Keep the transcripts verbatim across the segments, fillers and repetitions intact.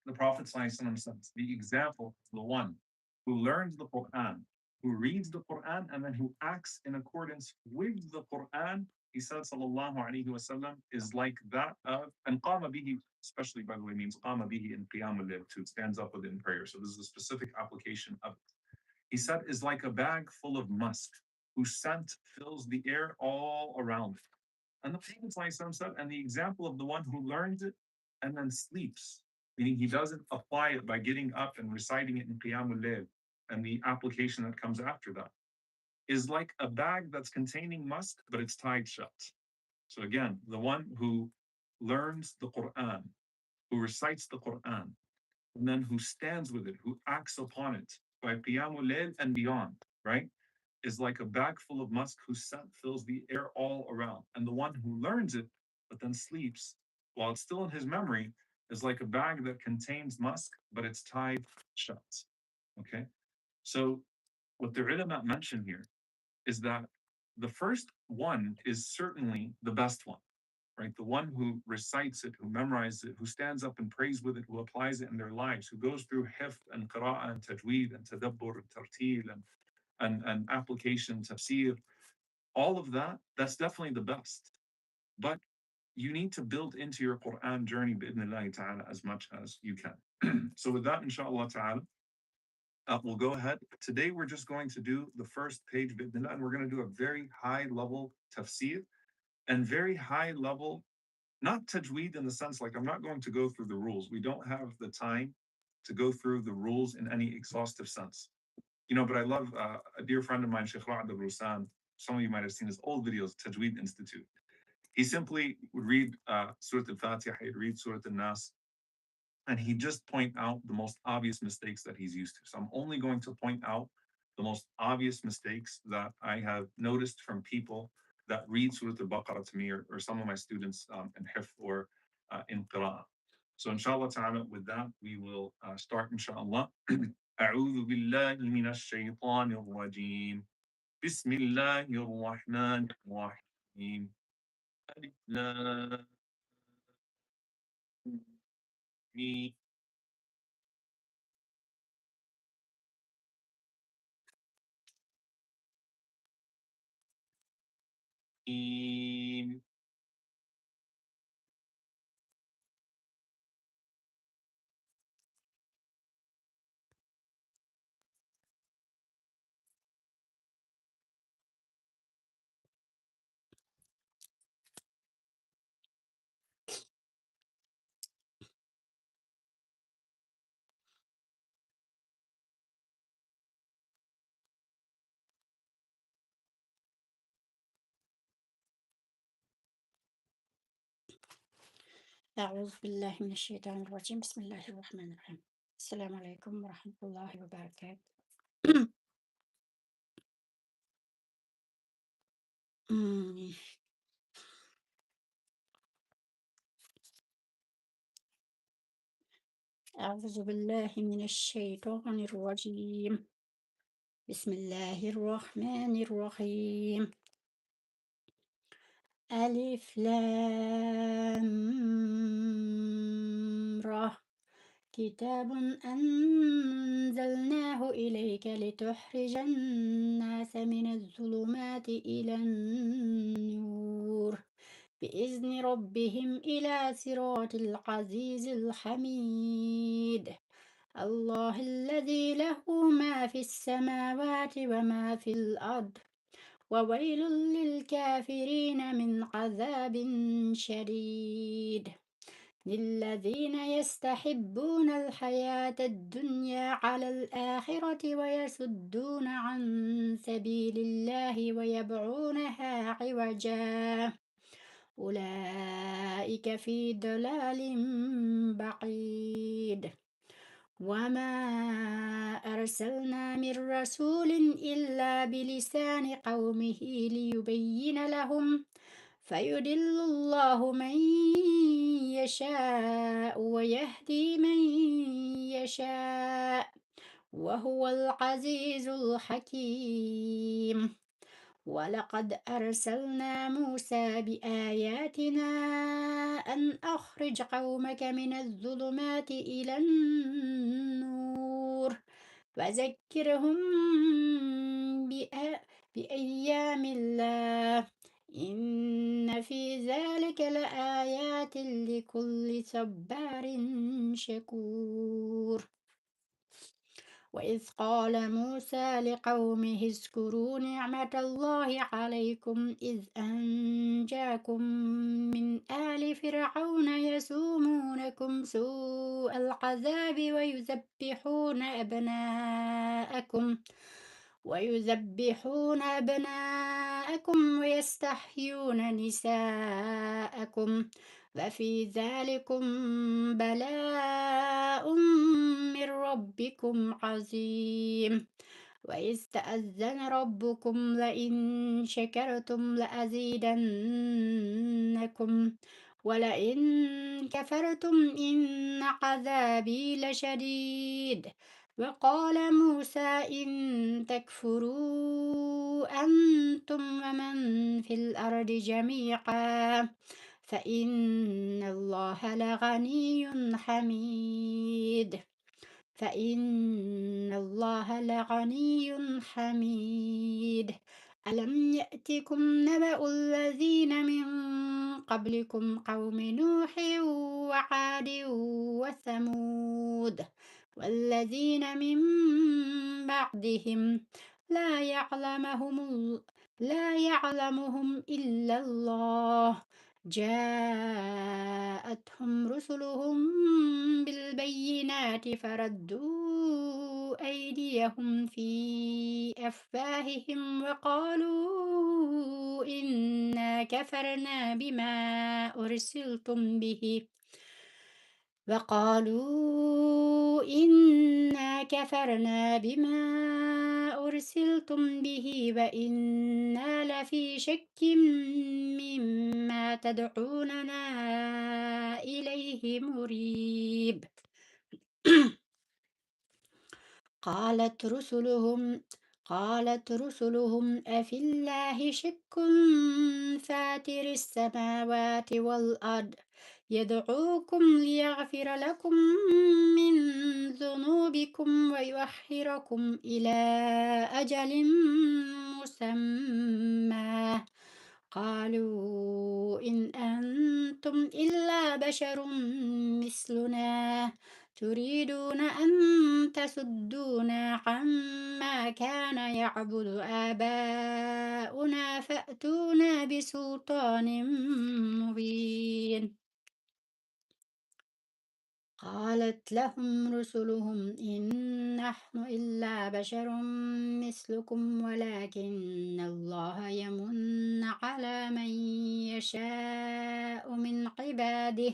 the Prophet صلى الله عليه وسلم says, the example of the one who learns the Quran, who reads the Quran, and then who acts in accordance with the Quran, he said, صلى الله عليه وسلم, is like that of, and قام به, especially, by the way, means قام به in قيام الليل, too, stands up within prayer. So this is a specific application of it. He said, is like a bag full of musk, whose scent fills the air all around. And the Prophet صلى الله عليه وسلم said, and the example of the one who learns it and then sleeps, meaning he doesn't apply it by getting up and reciting it in قيام الليل, and the application that comes after that, is like a bag that's containing musk, but it's tied shut. So again, the one who learns the Quran, who recites the Quran, and then who stands with it, who acts upon it by قيام الليل and beyond, right, is like a bag full of musk whose scent fills the air all around. And the one who learns it but then sleeps while it's still in his memory is like a bag that contains musk, but it's tied shut. Okay? So, what the ulama mention here is that the first one is certainly the best one, right? The one who recites it, who memorizes it, who stands up and prays with it, who applies it in their lives, who goes through hifz and qira'ah and tajweed and tadabbur and tartil and, and, and application, tafsir, all of that, that's definitely the best. But you need to build into your Quran journey, بإذن الله تعالى, as much as you can. So with that, إن شاء الله تعالى, uh, we'll go ahead. Today, we're just going to do the first page, بإذن الله, and we're gonna do a very high level tafsir and very high level, not tajweed in the sense, like, I'm not going to go through the rules. We don't have the time to go through the rules in any exhaustive sense. You know, but I love, uh, a dear friend of mine, Sheikh Ra'd Al Rusan. Some of you might have seen his old videos, Tajweed Institute. He simply would read, uh, Surah Al-Fatiha, he'd read Surah Al-Nas, and he just point out the most obvious mistakes that he's used to. So I'm only going to point out the most obvious mistakes that I have noticed from people that read Surah Al-Baqarah to me, or, or some of my students, um, in hifz or, uh, in qira'ah. So إن شاء الله تعالى, with that, we will, uh, start إن شاء الله. أعوذ بالله من الشيطان الرجيم. بسم الله الرحمن الرحيم. ألف لام ميم. ميم. أعوذ بالله من الشيطان الرجيم. بسم الله الرحمن الرحيم. السلام عليكم ورحمة الله وبركاته. أمم. أعوذ بالله من الشيطان الرجيم. بسم الله الرحمن الرحيم. ألف لام را. كتاب أنزلناه إليك لتخرج الناس من الظلمات إلى النور بإذن ربهم إلى صراط العزيز الحميد. الله الذي له ما في السماوات وما في الأرض وويل للكافرين من عذاب شديد. للذين يستحبون الحياة الدنيا على الآخرة ويصدون عن سبيل الله ويبغونها عوجا أولئك في ضلال بعيد. وما أرسلنا من رسول إلا بلسان قومه ليبين لهم فيضل الله من يشاء ويهدي من يشاء وهو العزيز الحكيم. ولقد أرسلنا موسى بآياتنا أن أخرج قومك من الظلمات إلى النور وذكرهم بأ-، بأيام الله إن في ذلك لآيات لكل صبار شكور. وإذ قال موسى لقومه اذكروا نعمة الله عليكم إذ أنجاكم من آل فرعون يسومونكم سوء العذاب ويذبحون أبناءكم ويذبحون أبناءكم ويستحيون نساءكم وفي ذلكم بلاء من ربكم عظيم. وإذ تأذن ربكم لئن شكرتم لأزيدنكم ولئن كفرتم إن عذابي لشديد. وقال موسى إن تكفروا أنتم ومن في الأرض جميعا فإن الله لغني حميد. فإن الله لغني حميد. ألم يأتكم نبأ الذين من قبلكم قوم نوح وعاد وثمود والذين من بعدهم لا يعلمهم ال-، لا يعلمهم إلا الله جاءتهم رسلهم بالبينات فردوا أيديهم في أفواههم وقالوا إنا كفرنا بما أرسلتم به وقالوا إنا كفرنا بما أرسلتم به وإنا لفي شك مما تدعوننا إليه مريب. قالت رسلهم، قالت رسلهم أفي الله شك فاطر السماوات والأرض يدعوكم ليغفر لكم من ذنوبكم ويؤخركم إلى أجل مسمى قالوا إن أنتم إلا بشر مثلنا تريدون أن تصدونا عما كان يعبد آباؤنا فأتونا بسلطان مبين. قالت لهم رسلهم إن نحن إلا بشر مثلكم ولكن الله يمن على من يشاء من عباده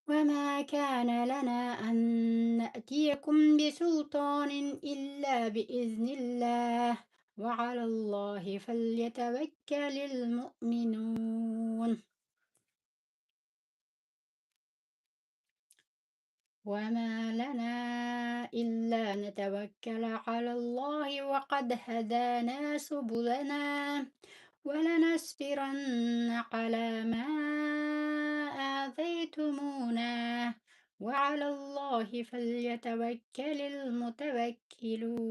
وما كان لنا أن نأتيكم بسلطان إلا بإذن الله وعلى الله فليتوكل المؤمنون. وما لنا إلا نتوكل على الله وقد هدانا سبلنا ولنصبرن على ما آذيتمونا وعلى الله فليتوكل المتوكلون.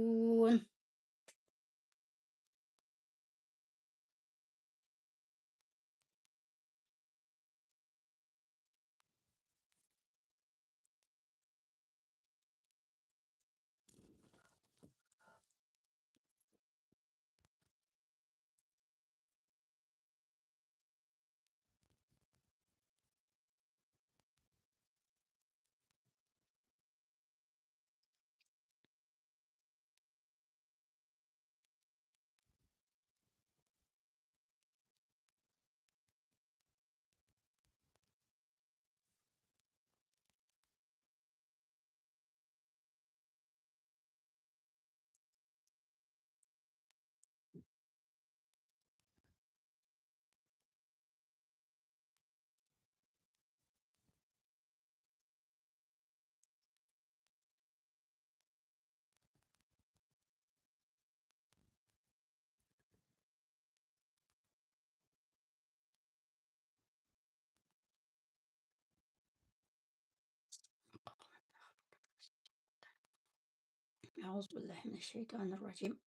أعوذ بالله من الشيطان الرجيم.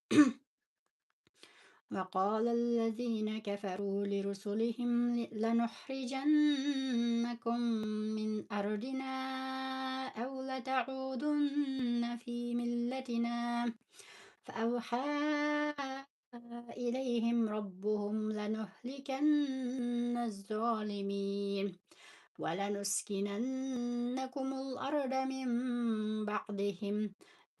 وقال الذين كفروا لرسلهم لنخرجنكم من أرضنا أو لتعودن في ملتنا فأوحى إليهم ربهم لنهلكن الظالمين ولنسكننكم الأرض من بعدهم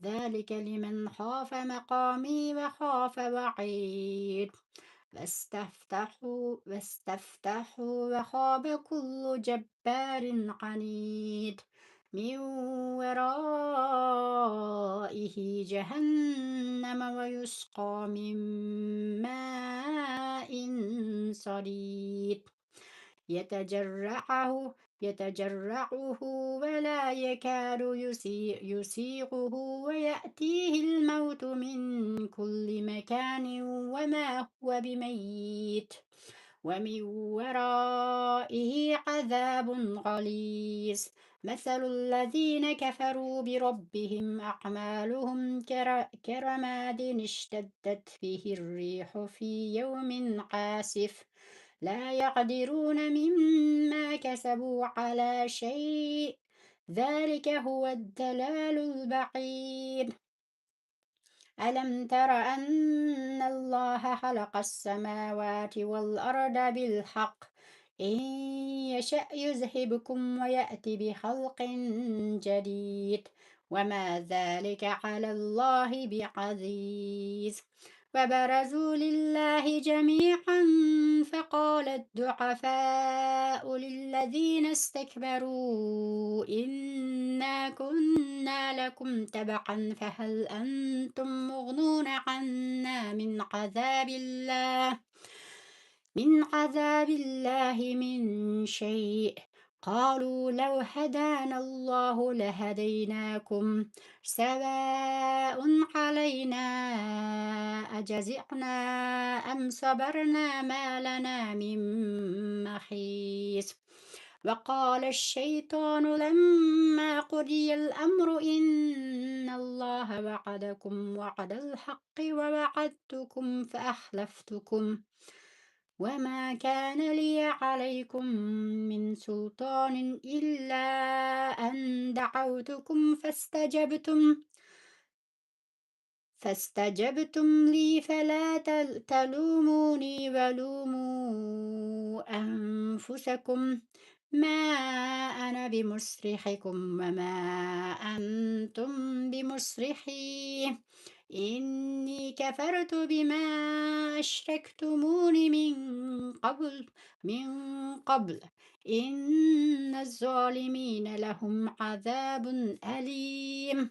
ذلك لمن خاف مقامي وخاف وعيد. واستفتحوا واستفتحوا وخاب كل جبار عنيد من ورائه جهنم ويسقى من ماء صديد يتجرعه يتجرعه ولا يكاد يسيغه ويأتيه الموت من كل مكان وما هو بميت ومن ورائه عذاب غليظ. مثل الذين كفروا بربهم أعمالهم كرماد اشتدت به الريح في يوم عاصف لا يقدرون مما كسبوا على شيء ذلك هو الضلال البعيد. ألم تر أن الله خلق السماوات والأرض بالحق إن يشأ يذهبكم ويأت بخلق جديد وما ذلك على الله بعزيز. وبرزوا لله جميعا فقال الضعفاء للذين استكبروا إنا كنا لكم تبعا فهل أنتم مغنون عنا من عذاب الله من عذاب الله من شيء قالوا لو هدانا الله لهديناكم سواء علينا أجزعنا أم صبرنا ما لنا من محيص. وقال الشيطان لما قضي الأمر إن الله وعدكم وعد الحق ووعدتكم فأخلفتكم وما كان لي عليكم من سلطان إلا أن دعوتكم فاستجبتم فاستجبتم لي فلا تل- تلوموني ولوموا أنفسكم ما أنا بمصرخكم وما أنتم بمصرخي إني كفرت بما أشركتمون من قبل من قبل إن الظالمين لهم عذاب أليم.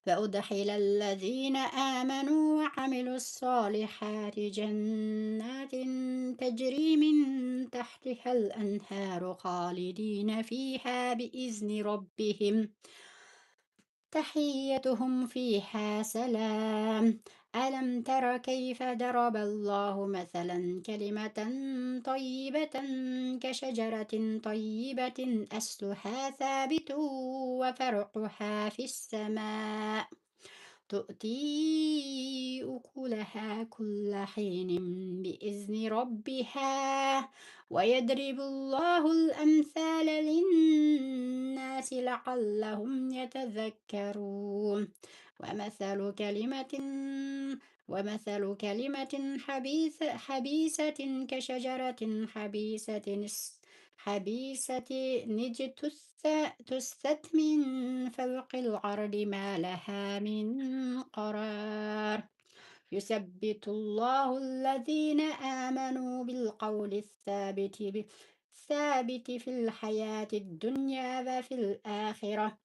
وأدخل الذين آمنوا وعملوا الصالحات جنات تجري من تحتها الأنهار خالدين فيها بإذن ربهم تحيتهم فيها سلام. ألم تر كيف ضرب الله مثلا كلمة طيبة كشجرة طيبة أصلها ثابت وفرعها في السماء تؤتي أكلها كل حين بإذن ربها ويضرب الله الأمثال للناس لعلهم يتذكرون. ومثل كلمة ومثل كلمة خبيثة كشجرة خبيثة خبيثة اجتثت من فوق الأرض ما لها من قرار. يثبت الله الذين آمنوا بالقول الثابت الثابت في الحياة الدنيا وفي الآخرة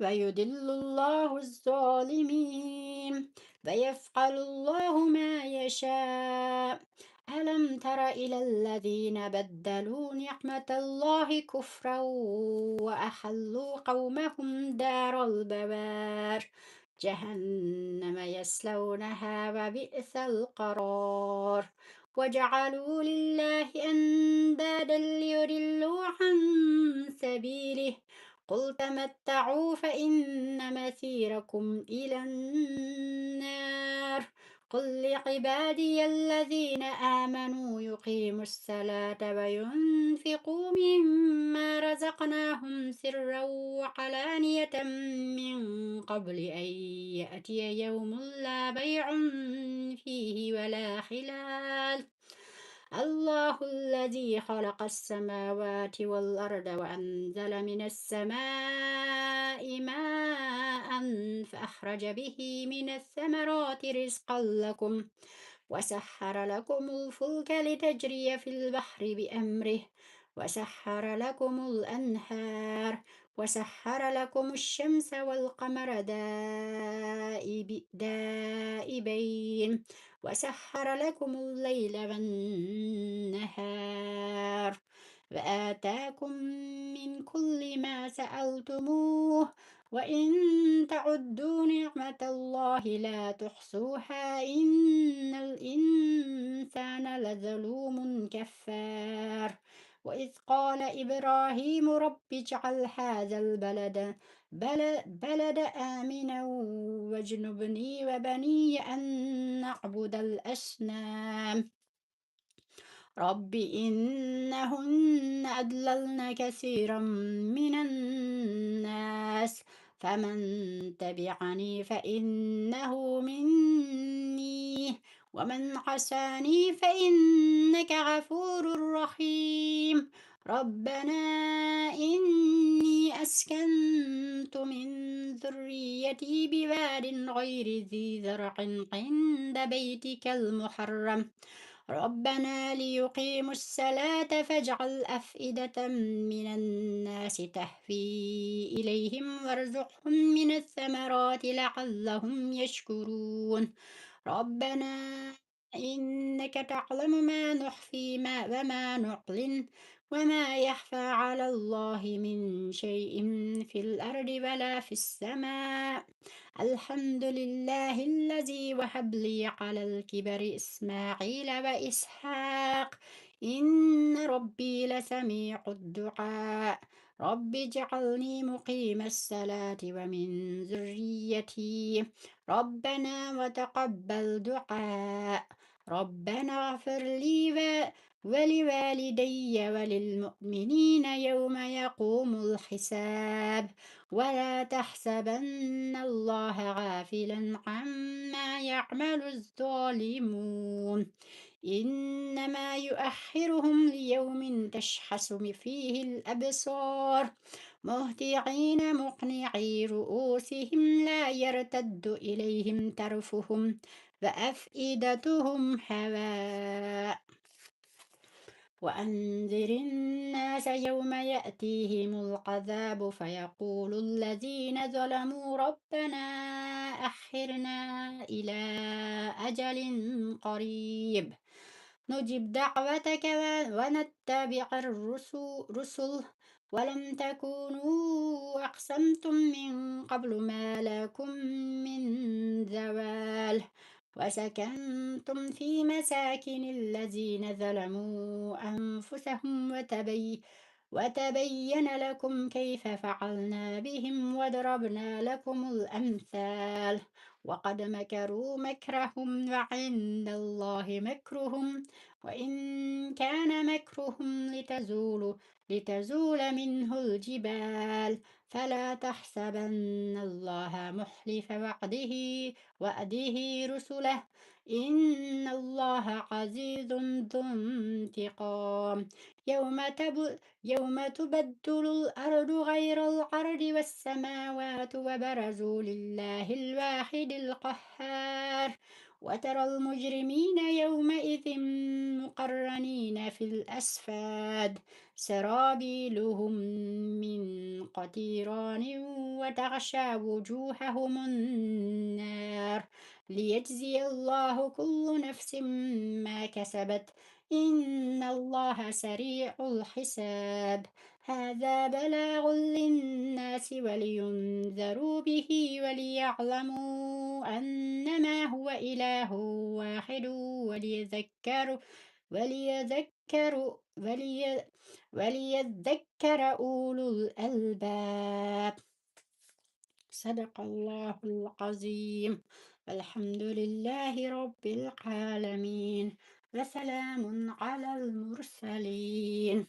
ويضل الله الظالمين ويفعل الله ما يشاء. ألم تر إلى الذين بدلوا نعمة الله كفرا وأحلوا قومهم دار البوار جهنم يصلونها وبئس القرار. وجعلوا لله أندادا ليضلوا عن سبيله قل تمتعوا فإن مصيركم إلى النار. قل لعبادي الذين آمنوا يقيموا الصلاة وينفقوا مما رزقناهم سرا وعلانية من قبل أن يأتي يوم لا بيع فيه ولا خلال. الله الذي خلق السماوات والأرض وأنزل من السماء ماء فأخرج به من الثمرات رزقا لكم وسخر لكم الفلك لتجري في البحر بأمره وسخر لكم الأنهار وسخر لكم الشمس والقمر دائب-، دائبين وسخر لكم الليل والنهار وآتاكم من كل ما سألتموه وإن تعدوا نعمة الله لا تحصوها إن الإنسان لظلوم كفار. وإذ قال إبراهيم رب اجعل هذا البلد بل-، بلد آمنا واجنبني وبني أن نعبد الأصنام. رب إنهن أضللن كثيرا من الناس فمن تبعني فإنه مني ومن عصاني فإنك غفور رحيم. ربنا إني أسكنت من ذريتي بواد غير ذي زرع عند بيتك المحرم ربنا ليقيموا الصلاة فاجعل أفئدة من الناس تهوي إليهم وارزقهم من الثمرات لعلهم يشكرون. ربنا إنك تعلم ما نخفي ما وما نعلن وما يخفى على الله من شيء في الأرض ولا في السماء. الحمد لله الذي وهب لي على الكبر إسماعيل وإسحاق إن ربي لسميع الدعاء. رب اجعلني مقيم الصلاة ومن ذريتي ربنا وتقبل دعاء. ربنا اغفر لي و-، ولوالدي وللمؤمنين يوم يقوم الحساب. ولا تحسبن الله غافلا عما يعمل الظالمون إنما يؤخرهم ليوم تشخص فيه الأبصار مهطعين مقنعي رؤوسهم لا يرتد إليهم طرفهم وأفئدتهم هواء. وأنذر الناس يوم يأتيهم العذاب فيقول الذين ظلموا ربنا أخرنا إلى أجل قريب نجب دعوتك و-، ونتبع الرسل، رسل، ولم تكونوا أقسمتم من قبل ما لكم من زوال وسكنتم في مساكن الذين ظلموا أنفسهم وتبي-، وتبين لكم كيف فعلنا بهم وضربنا لكم الأمثال وقد مكروا مكرهم وعند الله مكرهم وإن كان مكرهم لتزول، لتزول منه الجبال فلا تحسبن الله مخلف وعده، وعده رسله إن الله عزيز ذو انتقام. يوم تب-، يوم تبدل الأرض غير الأرض والسماوات وبرزوا لله الواحد القهار وترى المجرمين يومئذ مقرنين في الأصفاد سرابيلهم من قطيران وتغشى وجوههم النار ليجزي الله كل نفس ما كسبت إن الله سريع الحساب. هذا بلاغ للناس ولينذروا به وليعلموا أنما هو إله واحد وليذكروا، وليذكر، ولي، وليذكر أولو الألباب. صدق الله العظيم. والحمد لله رب العالمين. وسلام على المرسلين.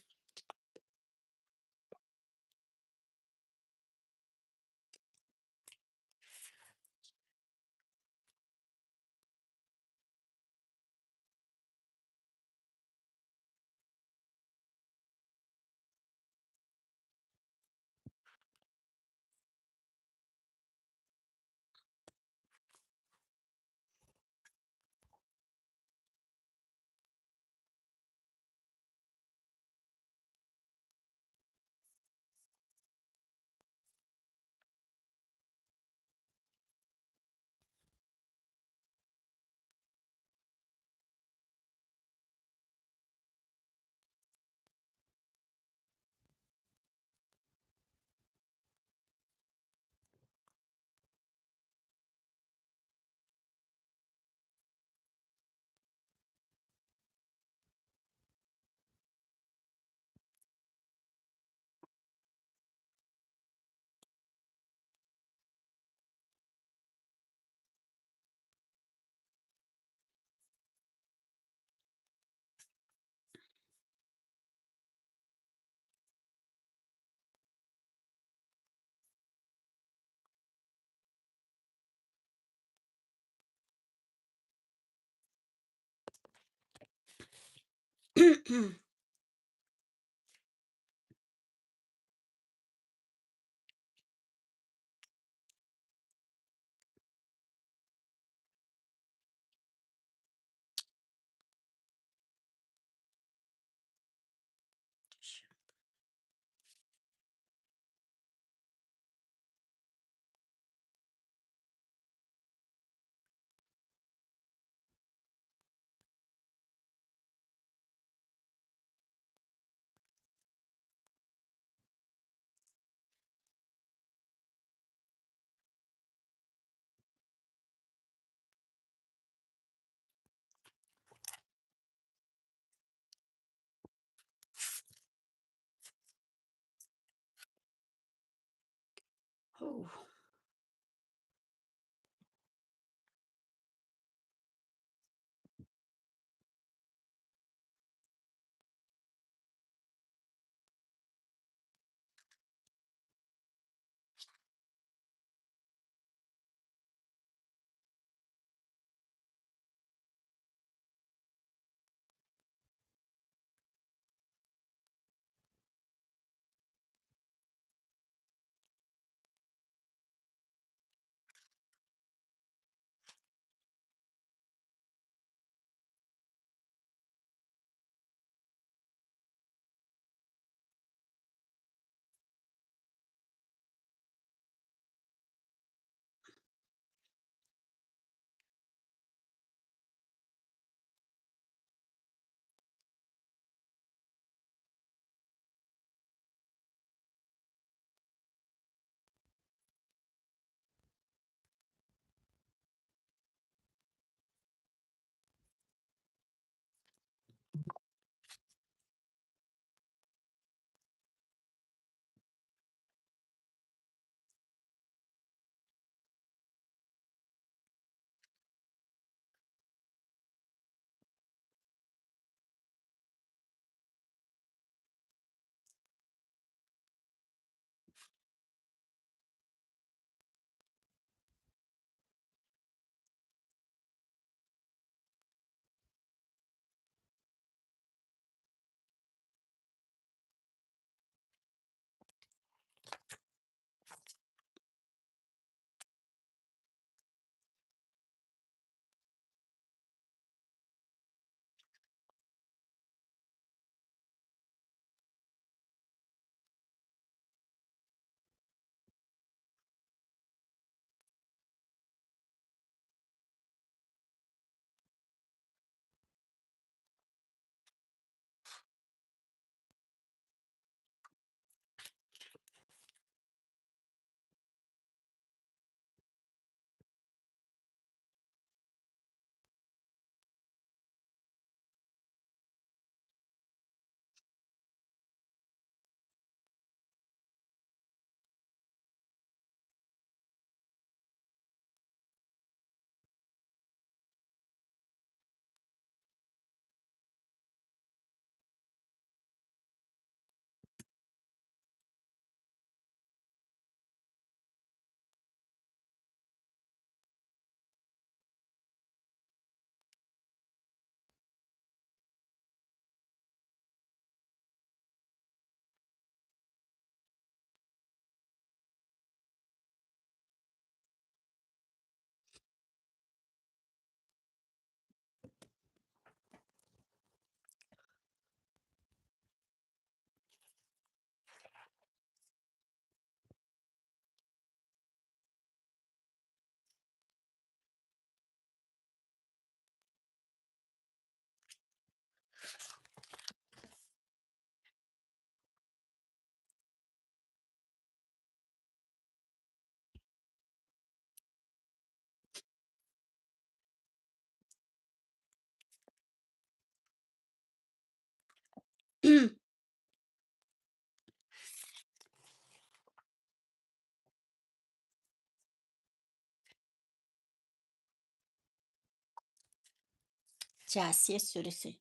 جاسىيە سۈرىسى.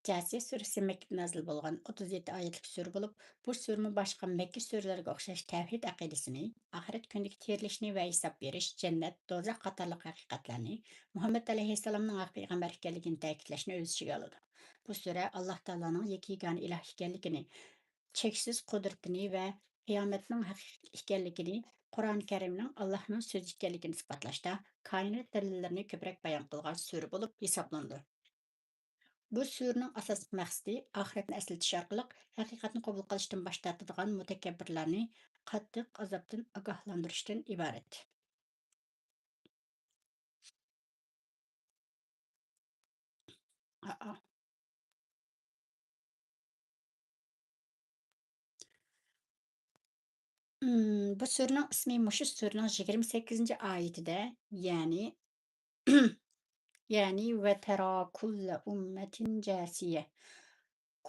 جاسىيە سۈرىسى مەككىدە نازىل بولغان ئوتتۇز يەتتە ئايەتلىك سۈرە بولۇپ، بۇ سۈرىمۇ باشقا مەككە سۈرىلىرىگە ئوخشاش تەۋھىد ئەقىدىسىنى، ئاخىرەت كۈنىدىكى تىرىلىشنى ۋە ھېساب بېرىش، جەننەت، دوزاخ قاتارلىق ھەقىقەتلەرنى، مۇھەممەد ئەلەيھىسسالامنىڭ ھەق پەيغەمبەر ئىكەنلىكىنى تەكىتلەشنى ئۆز ئىچىگە ئالىدۇ. بۇ سۈرە ئاللاھ تائالانىڭ يەككە يېگانە ئىلاھ ئىكەنلىكىنى، چەكسىز قۇدرىتىنى ۋە قىيامەتنىڭ ھەقىقىي ئىكەنلىكىنى، قۇرئان كەرىمنىڭ ئاللاھنىڭ سۆزى ئىكەنلىكىنى ئىسپاتلاشتا كائىنات دەلىللىرىنى كۆپرەك بايان قىلغان سۈرە بولۇپ ھېسابلىنىدۇ. بۇ سۈرىنىڭ ئاساسلىق مەقسىتى ئاخىرەتنى ئەسلىتىش ئارقىلىق ھەقىقەتنى قوبۇل قىلىشتىن باش تارتىدىغان مۇتەكەببىرلەرنى قاتتىق ئازابتىن ئاگاھلاندۇرۇشتىن ئىبارەت. ئا-، ئا. ئىم، بۇ سۈرىنىڭ ئىسمى مۇشۇ سۈرىنىڭ يىگىرمە سەككىزىنچى ئايىتىدە، يەنى، يەنى، «وترى كل أمة جاثية،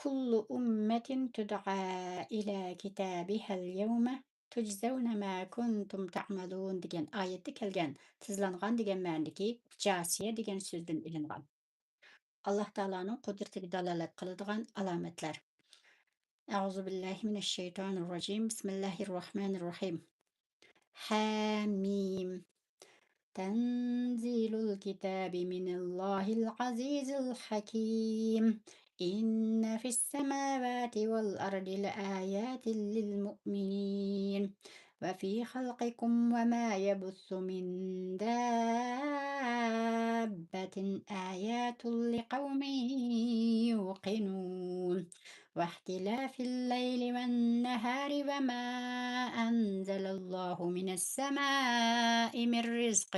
كل أمة تدعى إلى كتابها اليوم تجزون ما كنتم تعملون» دېگەن ئايەتتە كەلگەن «تىزلانغان» دېگەن مەنىدىكى «جاسىيە» دېگەن سۆزدىن ئېلىنغان. ئاللاھ تائالانىڭ قۇدرىتىگە دالالەت قىلىدىغان ئالامەتلەر. أعوذ بالله من الشيطان الرجيم. بسم الله الرحمن الرحيم. حم. تنزيل الكتاب من الله العزيز الحكيم. إن في السماوات والأرض لآيات للمؤمنين. وفي خلقكم وما يبث من دابة آيات لقوم يوقنون. واختلاف الليل والنهار وما أنزل الله من السماء من رزق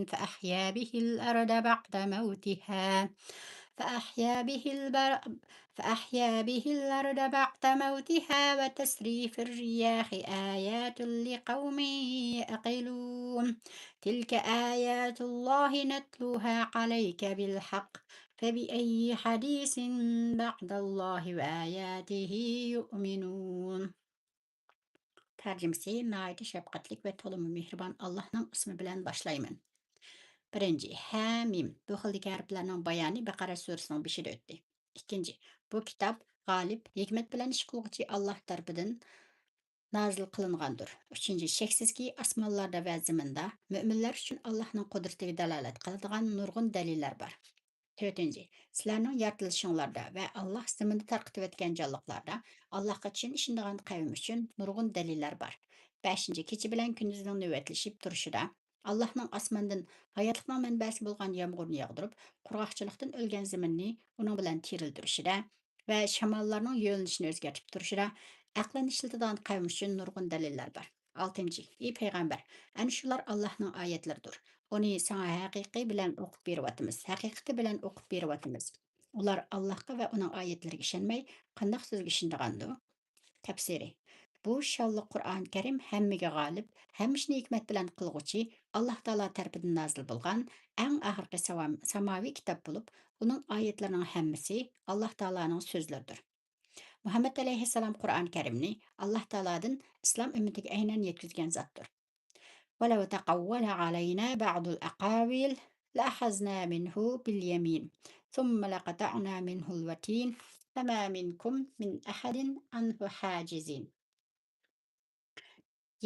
فأحيا به الأرض بعد موتها، فأحيا به البر-، فأحيا به الأرض بعد موتها وتصريف الرياح آيات لقوم يعقلون. تلك آيات الله نتلوها عليك بالحق، فبأي حديث بعد الله وآياته يؤمنون. تەرجىمىسى: ناھايىتى شەپقەتلىك ۋە تولىمۇ مېھرىبان ئاللاھنىڭ ئىسمى بىلەن باشلايمەن. بىرىنچى، ھەمىم. بۇ خىلدىكى ھەرپلەرنىڭ بايانى بەقەرە سۈرىسىنىڭ بېشىدا ئۆتتى. ئىككىنچى، بۇ كىتاب غالىب، ھېكمەت بىلەن ئىش قىلغۇچى ئاللاھ تەرىپىدىن نازىل قىلىنغاندۇر. ئۈچىنچى، شەكسىزكى، ئاسمانلاردا ۋە زېمىندا مۆمىنلەر ئۈچۈن ئاللاھنىڭ قۇدرىتىگە دالالەت قىلىدىغان نۇرغۇن دەلىللەر بار. تۆتىنچى، سىلەرنىڭ يارىتىلىشىڭلاردا ۋە ئاللاھ زېمىندا تارقىتىۋەتكەن جانلىقلاردا ئاللاھقا چىن ئىشىنىدىغان قەۋم ئۈچۈن نۇرغۇن دەلىللەر بار. بەشىنچى، كېچە بىلەن كۈندۈزنىڭ نۆۋەتلىشىپ تۇرۇشىدا، ئاللاھنىڭ ئاسماندىن ھاياتلىقنىڭ مەنبەسى بولغان يامغۇرنى ياغدۇرۇپ، قۇرغاقچىلىقتىن ئۆلگەن زېمىننى ئۇنىڭ بىلەن تىرىلدۈرۈشىدە، ۋە شاماللارنىڭ يۆنىلىشىنى ئۆزگەرتىپ تۇرۇشىدا ئەقلىنى ئىشلىتىدىغان قەۋم ئۈچۈن نۇرغۇن دەلىللەر بار. ئالتىنچى، ئى پەيغەمبەر، ئەنە شۇلار ئاللاھنىڭ ئايەتلىرىدۇر. ئۇنى ساڭا ھەقىقىي بىلەن ئوقۇپ بېرىۋاتىمىز، ھەقىقىتى بىلەن ئوقۇپ بېرىۋاتىمىز. ئۇلار ئاللاھقا ۋە ئۇنىڭ ئايەتلىرىگە ئىشەنمەي، قانداق سۆزگە ئىشىنىدىغاندۇ؟ تەپسىرى. بۇ شانلىق قۇرئان كەرىم ھەممىگە غالىب، ھەممە ئىشنى ھېكمەت بىلەن قىلغۇچى، ئاللاھ تائالا تەرىپىدىن نازىل بولغان ئەڭ ئاخىرقى ساۋام-، ساماۋىي كىتاب بولۇپ، ئۇنىڭ ئايەتلىرىنىڭ ھەممىسى ئاللاھ تائالانىڭ سۆزلىرىدۇر. مۇھەممەد ئەلەيھىسسالام قۇرئان كەرىمنى ئاللاھ تائالادىن ئىسلام ئۈممىتىگە ئەينەن يەتكۈزگەن زاتتۇر. ولو تقول علينا بعض الأقاويل لأخذنا منه باليمين ثم لقطعنا منه الوتين فما منكم من أحد عنه حاجزين.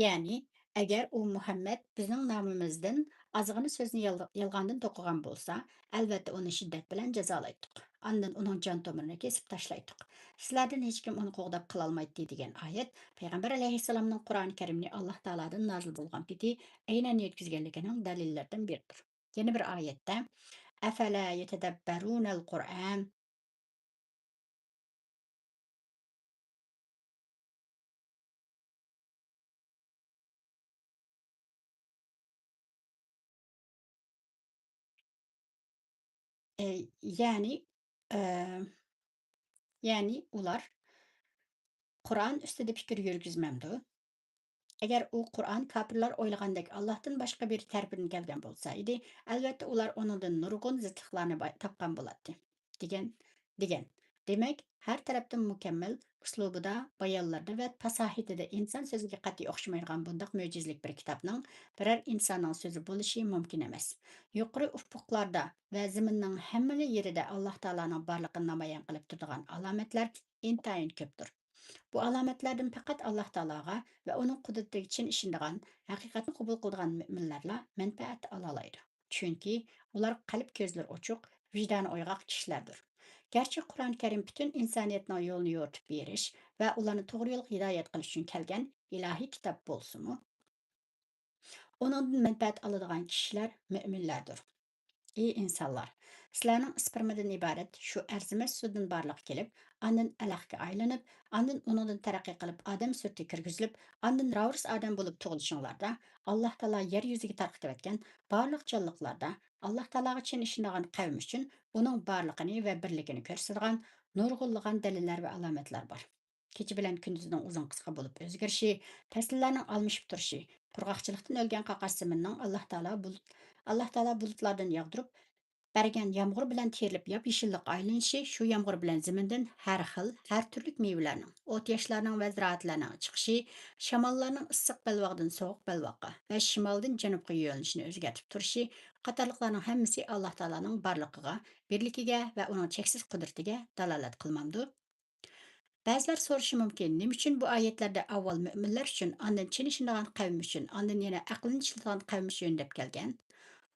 يەنى، ئەگەر ئۇ مۇھەممەد بىزنىڭ نامىمىزدىن ئازغىنە سۆزنى يال-، يالغاندىن توقۇغان بولسا، ئەلۋەتتە ئۇنى شىددەت بىلەن جازالايتتۇق. ئاندىن ئۇنىڭ جان تومۇرىنى كېسىپ تاشلايتتۇق. سىلەردىن ھېچكىم ئۇنى قوغداپ قالالمايتتى دېگەن ئايەت پەيغەمبەر ئەلەيھىسسالامنىڭ قۇرئان كەرىمنى ئاللاھ تائالادىن نازىل بولغان پېتى ئەينەن يەتكۈزگەنلىكىنىڭ دەلىللىرىدىن بىرىدۇر. يەنە بىر ئايەتتە، أفلا يتدبرون القرآن ئە، يەنى، ئە، يەنى ئۇلار قۇرئان ئۈستىدە پىكىر يۈرگۈزمەمدۇ؟ ئەگەر ئۇ قۇرئان كاپىرلار ئويلىغاندەك ئاللاھتىن باشقا بىرى تەرىپىدىن كەلگەن بولسا ئىدى، ئەلۋەتتە ئۇلار ئۇنىڭدىن نۇرغۇن زىتلىقلارنى باي-، تاپقان بولاتتى. دېگەن، دېگەن. دېمەك، ھەر تەرەپتىن مۇكەممەل ئۇسلۇبىدا، بايانلىرىدا ۋە پاساھىتىدە ئىنسان سۆزىگە قەتئىي ئوخشىمايدىغان بۇنداق مۆجىزىلىك بىر كىتابنىڭ بىرەر ئىنساننىڭ سۆزى بولۇشى مۇمكىن ئەمەس. يۇقىرى ئۇپۇقلاردا ۋە زېمىننىڭ ھەممىلا يېرىدە ئاللاھ تائالانىڭ بارلىقىنى نامايان قىلىپ تۇرىدىغان ئالامەتلەر ئىنتايىن كۆپتۇر. بۇ ئالامەتلەردىن پەقەت ئاللاھ تائالاغا ۋە ئۇنىڭ قۇدرىتىگە چىن ئىشىنىدىغان، ھەقىقەتنى قوبۇل قىلىدىغان مۆمىنلەرلا مەنپەئەت ئالالايدۇ. چۈنكى ئۇلار قەلب كۆزلىرى ئوچۇق، ۋىجدانى ئويغاق كىشىلەردۇر. گەرچە قۇرئان كەرىم پۈتۈن ئىنسانىيەتنىڭ يولىنى يورۇتۇپ بېرىش ۋە ئۇلارنى توغرا يولغا ھىدايەت قىلىش ئۈچۈن كەلگەن ئىلاھىي كىتاب بولسىمۇ، ئۇنىڭدىن مەنپەئەت ئالىدىغان كىشىلەر مۆمىنلەردۇر. ئى ئىنسانلار! سىلەرنىڭ ئىسپېرمىدىن ئىبارەت شۇ ئەرزىمەس سۇدىن بارلىققا كېلىپ، ئاندىن ئەلەقكە ئايلىنىپ، ئاندىن ئۇنىڭدىن تەرەققىي قىلىپ ئادەم سۈرىتىگە كىرگۈزۈلۈپ، ئاندىن راۋۇرۇس ئادەم بولۇپ تۇغۇلۇشۇڭلاردا، ئاللاھ تائالا يەر يۈزىگە تارقىتىۋەتكەن بارلىق جانلىقلاردا ئاللاھ تائالاغا چىن ئىشىنىدىغان قەۋم ئۈچۈن ئۇنىڭ بارلىقىنى ۋە بىرلىكىنى كۆرسىتىدىغان نۇرغۇنلىغان دەلىللەر ۋە ئالامەتلەر بار. كېچە بىلەن كۈندۈزنىڭ ئۇزۇن قىسقا بولۇپ ئۆزگىرىشى، پەسىللەرنىڭ ئالمىشىپ تۇرۇشى، قۇرغاقچىلىقتىن ئۆلگەن قاقاس زېمىننىڭ ئاللاھ تائالا بۇلۇت، ئاللاھ تائالا بۇلۇتلاردىن ياغدۇرۇپ بەرگەن يامغۇر بىلەن تېرىلىپ ياپيېشىللىققا ئايلىنىشى، شۇ يامغۇر بىلەن زېمىندىن ھەر خىل، ھەر تۈرلۈك مېۋىلەرنىڭ، ئوت-ياشلارنىڭ ۋە زىرائەتلەرنىڭ چىقىشى، شاماللارنىڭ ئىسسىق بەلباغدىن سوغۇق بەلباغقا ۋە شىمالدىن جەنۇبقا يۆنىلىشىنى ئۆزگەرتىپ تۇرۇشى قاتارلىقلارنىڭ ھەممىسى ئاللاھ تائالانىڭ بارلىقىغا، بىرلىكىگە ۋە ئۇنىڭ چەكسىز قۇدرىتىگە دالالەت قىلمامدۇ؟ بەزىلەر سورىشى مۇمكىن، نېمە ئۈچۈن بۇ ئايەتلەردە ئاۋۋال مۆمىنلەر ئۈچۈن، ئاندىن چىن ئىشىنىدىغان قەۋم ئۈچۈن، ئاندىن يەنە ئەقلىنى ئىشلىتىدىغان قەۋم ئۈچۈن دەپ كەلگەن؟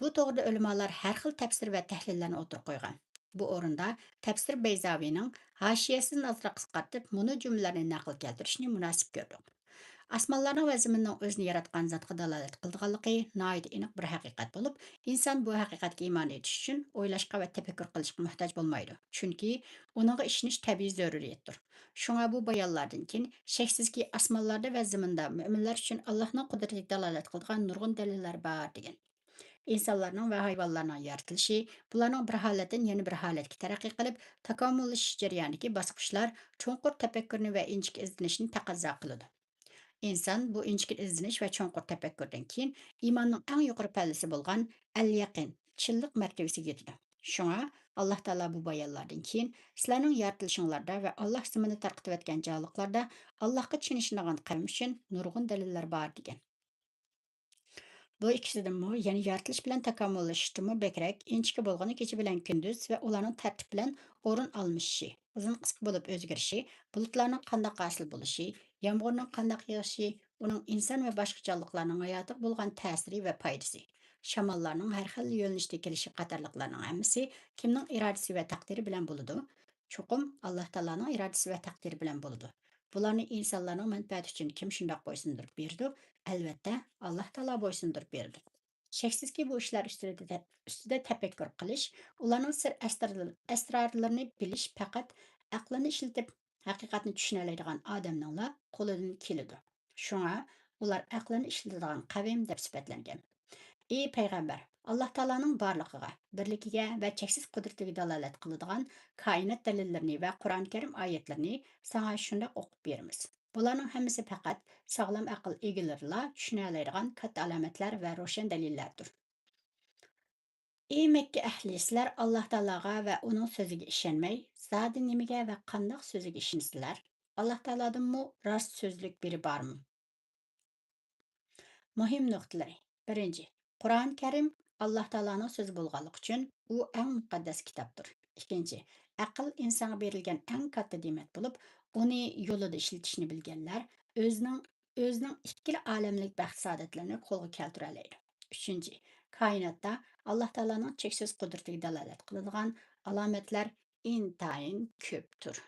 بۇ توغرىدا ئۆلىمالار ھەر خىل تەپسىر ۋە تەھلىللەرنى ئوتتۇرىغا قويغان. بۇ ئورۇندا تەپسىر بەيزاۋىنىڭ ھاشىيەسىدىن ئازراق قىسقارتىپ، مۇنۇ جۈملىلەرنى نەقىل كەلتۈرۈشنى مۇناسىپ كۆردۇق. ئاسمانلارنىڭ ۋە زېمىننىڭ ئۆزىنى ياراتقان زاتقا دالالەت قىلىدىغانلىقى ناھايىتى ئېنىق بىر ھەقىقەت بولۇپ، ئىنسان بۇ ھەقىقەتكە ئىمان ئېيتىش ئۈچۈن ئويلاشقا ۋە تەپەككۇر قىلىشقا موھتاج بولمايدۇ. چۈنكى ئۇنىڭغا ئىشىنىش تەبىئىي زۆرۈرىيەتتۇر. شۇڭا بۇ بايانلاردىن كېيىن، شەكسىزكى، ئاسمانلاردا ۋە زېمىندا مۆمىنلەر ئۈچۈن ئاللاھنىڭ قۇدرىتىگە دالالەت قىلىدىغان نۇرغۇن دەلىللەر بار، دېگەن. ئىنسانلارنىڭ ۋە ھايۋانلارنىڭ يارىتىلىشى، بۇلارنىڭ بىر ھالەتتىن يەنە بىر ھالەتكە تەرەققىي قىلىپ تاكامۇللىشىش جەريانىدىكى باسقۇچلار چوڭقۇر تەپەككۇرنى ۋە ئىنچىكە ئىزدىنىشنى تەقەززا قىلىدۇ. ئىنسان بۇ ئىنچىكە ئىزدىنىش ۋە چوڭقۇر تەپەككۇردىن كېيىن ئىماننىڭ ئەڭ يۇقىرى پەللىسى بولغان ئەل-يەقىن، چىنلىق مەرتىۋىسىگە يېتىدۇ. شۇڭا ئاللاھ تائالا بۇ بايانلاردىن كېيىن، سىلەرنىڭ يارىتىلىشىڭلاردا ۋە ئاللاھ زېمىننى تارقىتىۋەتكەن جانلىقلاردا ئاللاھقا چىن ئىشىنىدىغان قەۋم ئۈچۈن نۇرغۇن دەلىللەر بار، دېگەن. بۇ ئىككىسىدىنمۇ، يەنى يارىتىلىش بىلەن تاكامۇللىشىشتىنمۇ بەكرەك، ئىنچىكە بولغىنى كېچە بىلەن كۈندۈز ۋە ئۇلارنىڭ تەرتىپ بىلەن ئورۇن ئالمىشىشى، ئۇزۇن قىسقا بولۇپ ئۆزگىرىشى، بۇلۇتلارنىڭ قانداق ھاسىل بولۇشى، يامغۇرنىڭ قانداق يېغىشى، ئۇنىڭ ئىنسان ۋە باشقا جانلىقلارنىڭ ھاياتىغا بولغان تەسىرى ۋە پايدىسى، شاماللارنىڭ ھەر خىل يۆنىلىشتە كېلىشى قاتارلىقلارنىڭ ھەممىسى كىمنىڭ ئىرادىسى ۋە تەقدىرى بىلەن بولىدۇ؟ چوقۇم ئاللاھ تائالانىڭ ئىرادىسى ۋە تەقدىرى بىلەن بولىدۇ. بۇلارنى ئىنسانلارنىڭ مەنپەئەتى ئۈچۈن كىم شۇنداق بويسۇندۇرۇپ بېرىدۇ؟ ئەلۋەتتە، ئاللاھ تائالا بويسۇندۇرۇپ بېرىدۇ. شەكسىزكى، بۇ ئىشلار ئۈستىدە، ئۈستىدە تەپەككۇر قىلىش، ئۇلارنىڭ سىر ئەسرار-، ئەسرارلىرىنى بىلىش پەقەت ئەقلىنى ئىشلىتىپ ھەقىقەتنى چۈشىنەلەيدىغان ئادەمنىڭلا قولىدىن كېلىدۇ. شۇڭا ئۇلار ئەقلىنى ئىشلىتىدىغان قەۋم دەپ سۈپەتلەنگەن. ئى پەيغەمبەر، ئاللاھ تائالانىڭ بارلىقىغا، بىرلىكىگە ۋە چەكسىز قۇدرىتىگە دالالەت قىلىدىغان كائىنات دەلىللىرىنى ۋە قۇرئان كەرىم ئايەتلىرىنى ساڭا شۇنداق ئوقۇپ بېرىمىز. بۇلارنىڭ ھەممىسى پەقەت ساغلام ئەقىل ئىگىلىرىلا چۈشىنەلەيدىغان كاتتا ئالامەتلەر ۋە روشەن دەلىللەردۇر. ئى مەككە ئەھلى، سىلەر ئاللاھ تائالاغا ۋە ئۇنىڭ سۆزىگە ئىشەنمەي، زادى نېمىگە ۋە قانداق سۆزىگە ئىشىنىسىلەر؟ ئاللاھ تائالادىنمۇ راست سۆزلۈك بىرى بارمۇ؟ مۇھىم نۇقتىلىرى. بىرىنچى، قۇرئان كەرىم ئاللاھ تائالانىڭ سۆزى بولغانلىقى ئۈچۈن ئۇ ئەڭ مۇقەددەس كىتابتۇر. ئىككىنچى، ئەقىل ئىنسانغا بېرىلگەن ئەڭ كاتتا نېمەت بولۇپ، ئۇنى يولىدا ئىشلىتىشنى بىلگەنلەر ئۆزىنىڭ، ئۆزىنىڭ ئىككىلا ئالەملىك بەخت-سائادەتلىرىنى قولغا كەلتۈرەلەيدۇ. ئۈچىنچى، كائىناتتا ئاللاھ تائالانىڭ چەكسىز قۇدرىتىگە دالالەت قىلىدىغان ئالامەتلەر ئىنتايىن كۆپتۇر.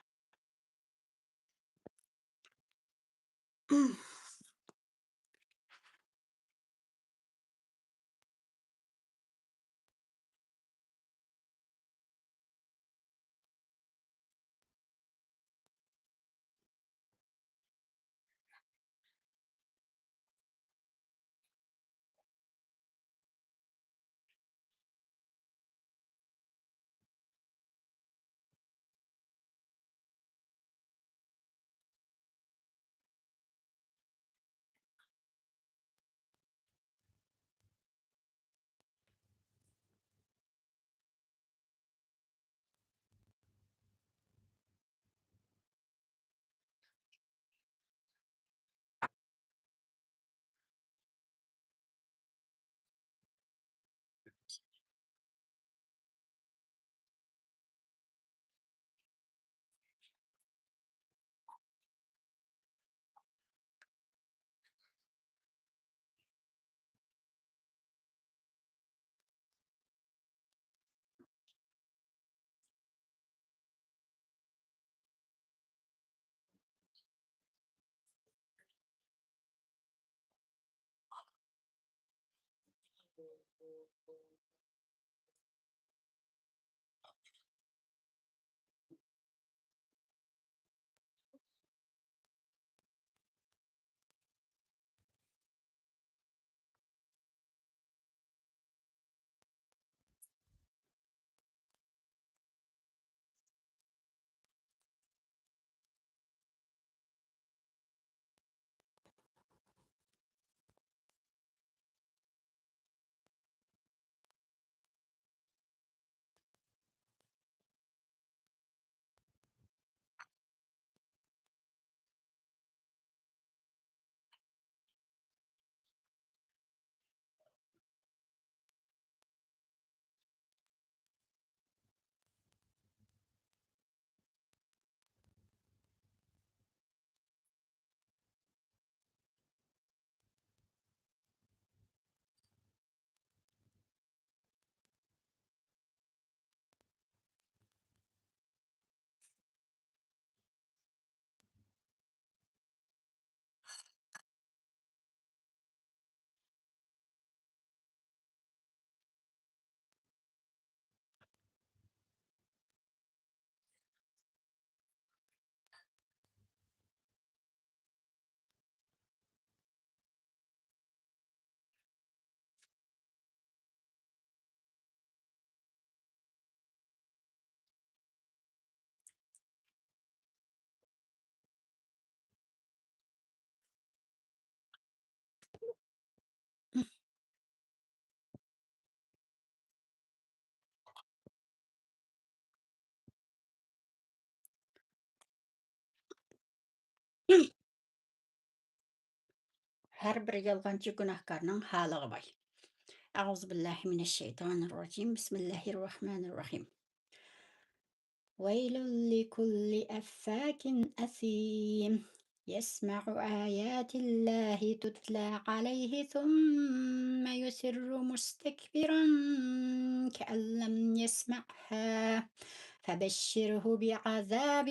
ھەر بىر يالغانچى گۇناھكارنىڭ ھالىغا ۋاي. أعوذ بالله من الشيطان الرجيم. بسم الله الرحمن الرحيم. ويل لكل أفاك أثيم. يسمع آيات الله تتلى عليه ثم يصر مستكبرا كأن لم يسمعها فبشره بعذاب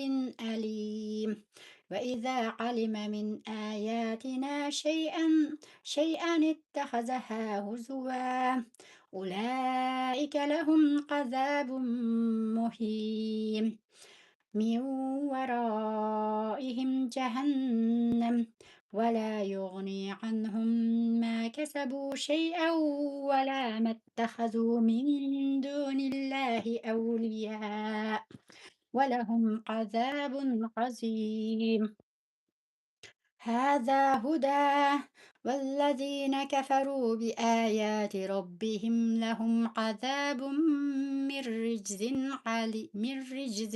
أليم. وإذا علم من آياتنا شيئا شيئا اتخذها هزوا أولئك لهم عذاب مهين. من ورائهم جهنم ولا يغني عنهم ما كسبوا شيئا ولا ما اتخذوا من دون الله أولياء ولهم عذاب عظيم. هذا هدى والذين كفروا بآيات ربهم لهم عذاب من رجز علي من رجز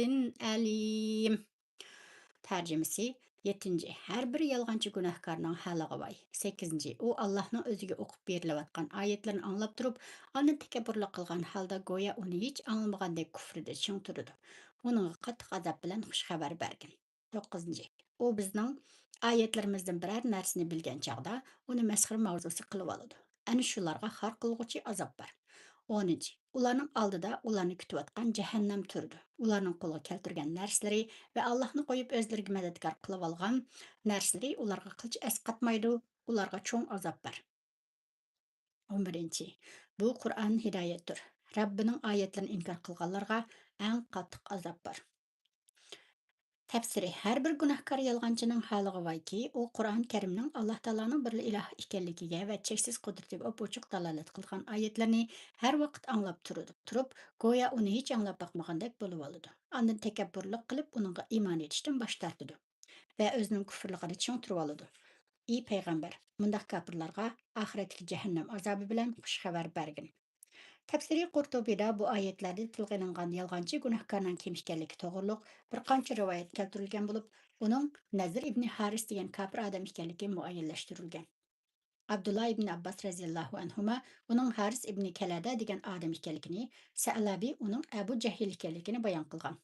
أليم. تەرجىمىسى: يەتتىنچى، ھەر بىر يالغانچى گۇناھكارنىڭ ھالىغا ۋاي. سەككىزىنچى، ئۇ ئاللاھنىڭ ئۆزىگە ئوقۇپ بېرىلىۋاتقان ئايەتلىرىنى ئاڭلاپ تۇرۇپ، ئاندىن تەكەببۇرلۇق قىلغان ھالدا گويا ئۇنى ھېچ ئاڭلىمىغاندەك كۇفرىدە چىڭ تۇرىدۇ. ئۇنىڭغا قاتتىق ئازاب بىلەن خۇش خەۋەر بەرگىن. توققۇزىنچى، ئۇ بىزنىڭ ئايەتلىرىمىزدىن بىرەر نەرسىنى بىلگەن چاغدا ئۇنى مەسخىرە ماۋزۇسى قىلىۋالىدۇ. ئەنە شۇلارغا خار قىلغۇچى ئازاب بار. ئونىنچى، ئۇلارنىڭ ئالدىدا ئۇلارنى كۈتۈۋاتقان جەھەننەم تۇرىدۇ. ئۇلارنىڭ قولىغا كەلتۈرگەن نەرسىلىرى ۋە ئاللاھنى قويۇپ ئۆزلىرىگە مەدەتكار قىلىۋالغان نەرسىلىرى ئۇلارغا قىلچە ئەسقاتمايدۇ، ئۇلارغا چوڭ ئازاب بار. ئون بىرىنچى، بۇ قۇرئان ھىدايەتتۇر. رەببىنىڭ ئايەتلىرىنى ئىنكار قىلغانلارغا ئەڭ قاتتىق ئازاب بار. تەپسىرى: ھەر بىر گۇناھكار يالغانچىنىڭ ھالىغا ۋايكى، ئۇ قۇرئان كەرىمنىڭ ئاللاھ تائالانىڭ بىرلا ئىلاھ ئىكەنلىكىگە ۋە چەكسىز قۇدرىتىگە ئاپئاچۇق دالالەت قىلغان ئايەتلىرىنى ھەر ۋاقىت ئاڭلاپ تۇرىدۇ، تۇرۇپ، گويا ئۇنى ھېچ ئاڭلاپ باقمىغاندەك بولۇۋالىدۇ. ئاندىن تەكەببۇرلۇق قىلىپ، ئۇنىڭغا ئىمان ئېيتىشتىن باش تارتىدۇ ۋە ئۆزىنىڭ كۇفرلۇقىدا چىڭ تۇرۇۋالىدۇ. ئى پەيغەمبەر، مۇنداق كاپىرلارغا ئاخىرەتتىكى جەھەننەم ئازابى بىلەن خۇش خەۋەر بەرگىن. تەپسىرى قۇرتۇبىدا بۇ ئايەتلەردە تىلغا ئېلىنغان يالغانچى گۇناھكارنىڭ كىم ئىكەنلىكى توغرۇلۇق بىر قانچە رىۋايەت كەلتۈرۈلگەن بولۇپ، ئۇنىڭ نەزىر ئىبنى ھارىس دېگەن كاپىر ئادەم ئىكەنلىكى مۇئەييەنلەشتۈرۈلگەن. ئابدۇللا ئىبنى ئابباس رەزىياللاھۇ ئەنھۇما ئۇنىڭ ھارىس ئىبنى كەلەدە دېگەن ئادەم ئىكەنلىكىنى، سەئلەبى ئۇنىڭ ئەبۇ جەھىل ئىكەنلىكىنى بايان قىلغان.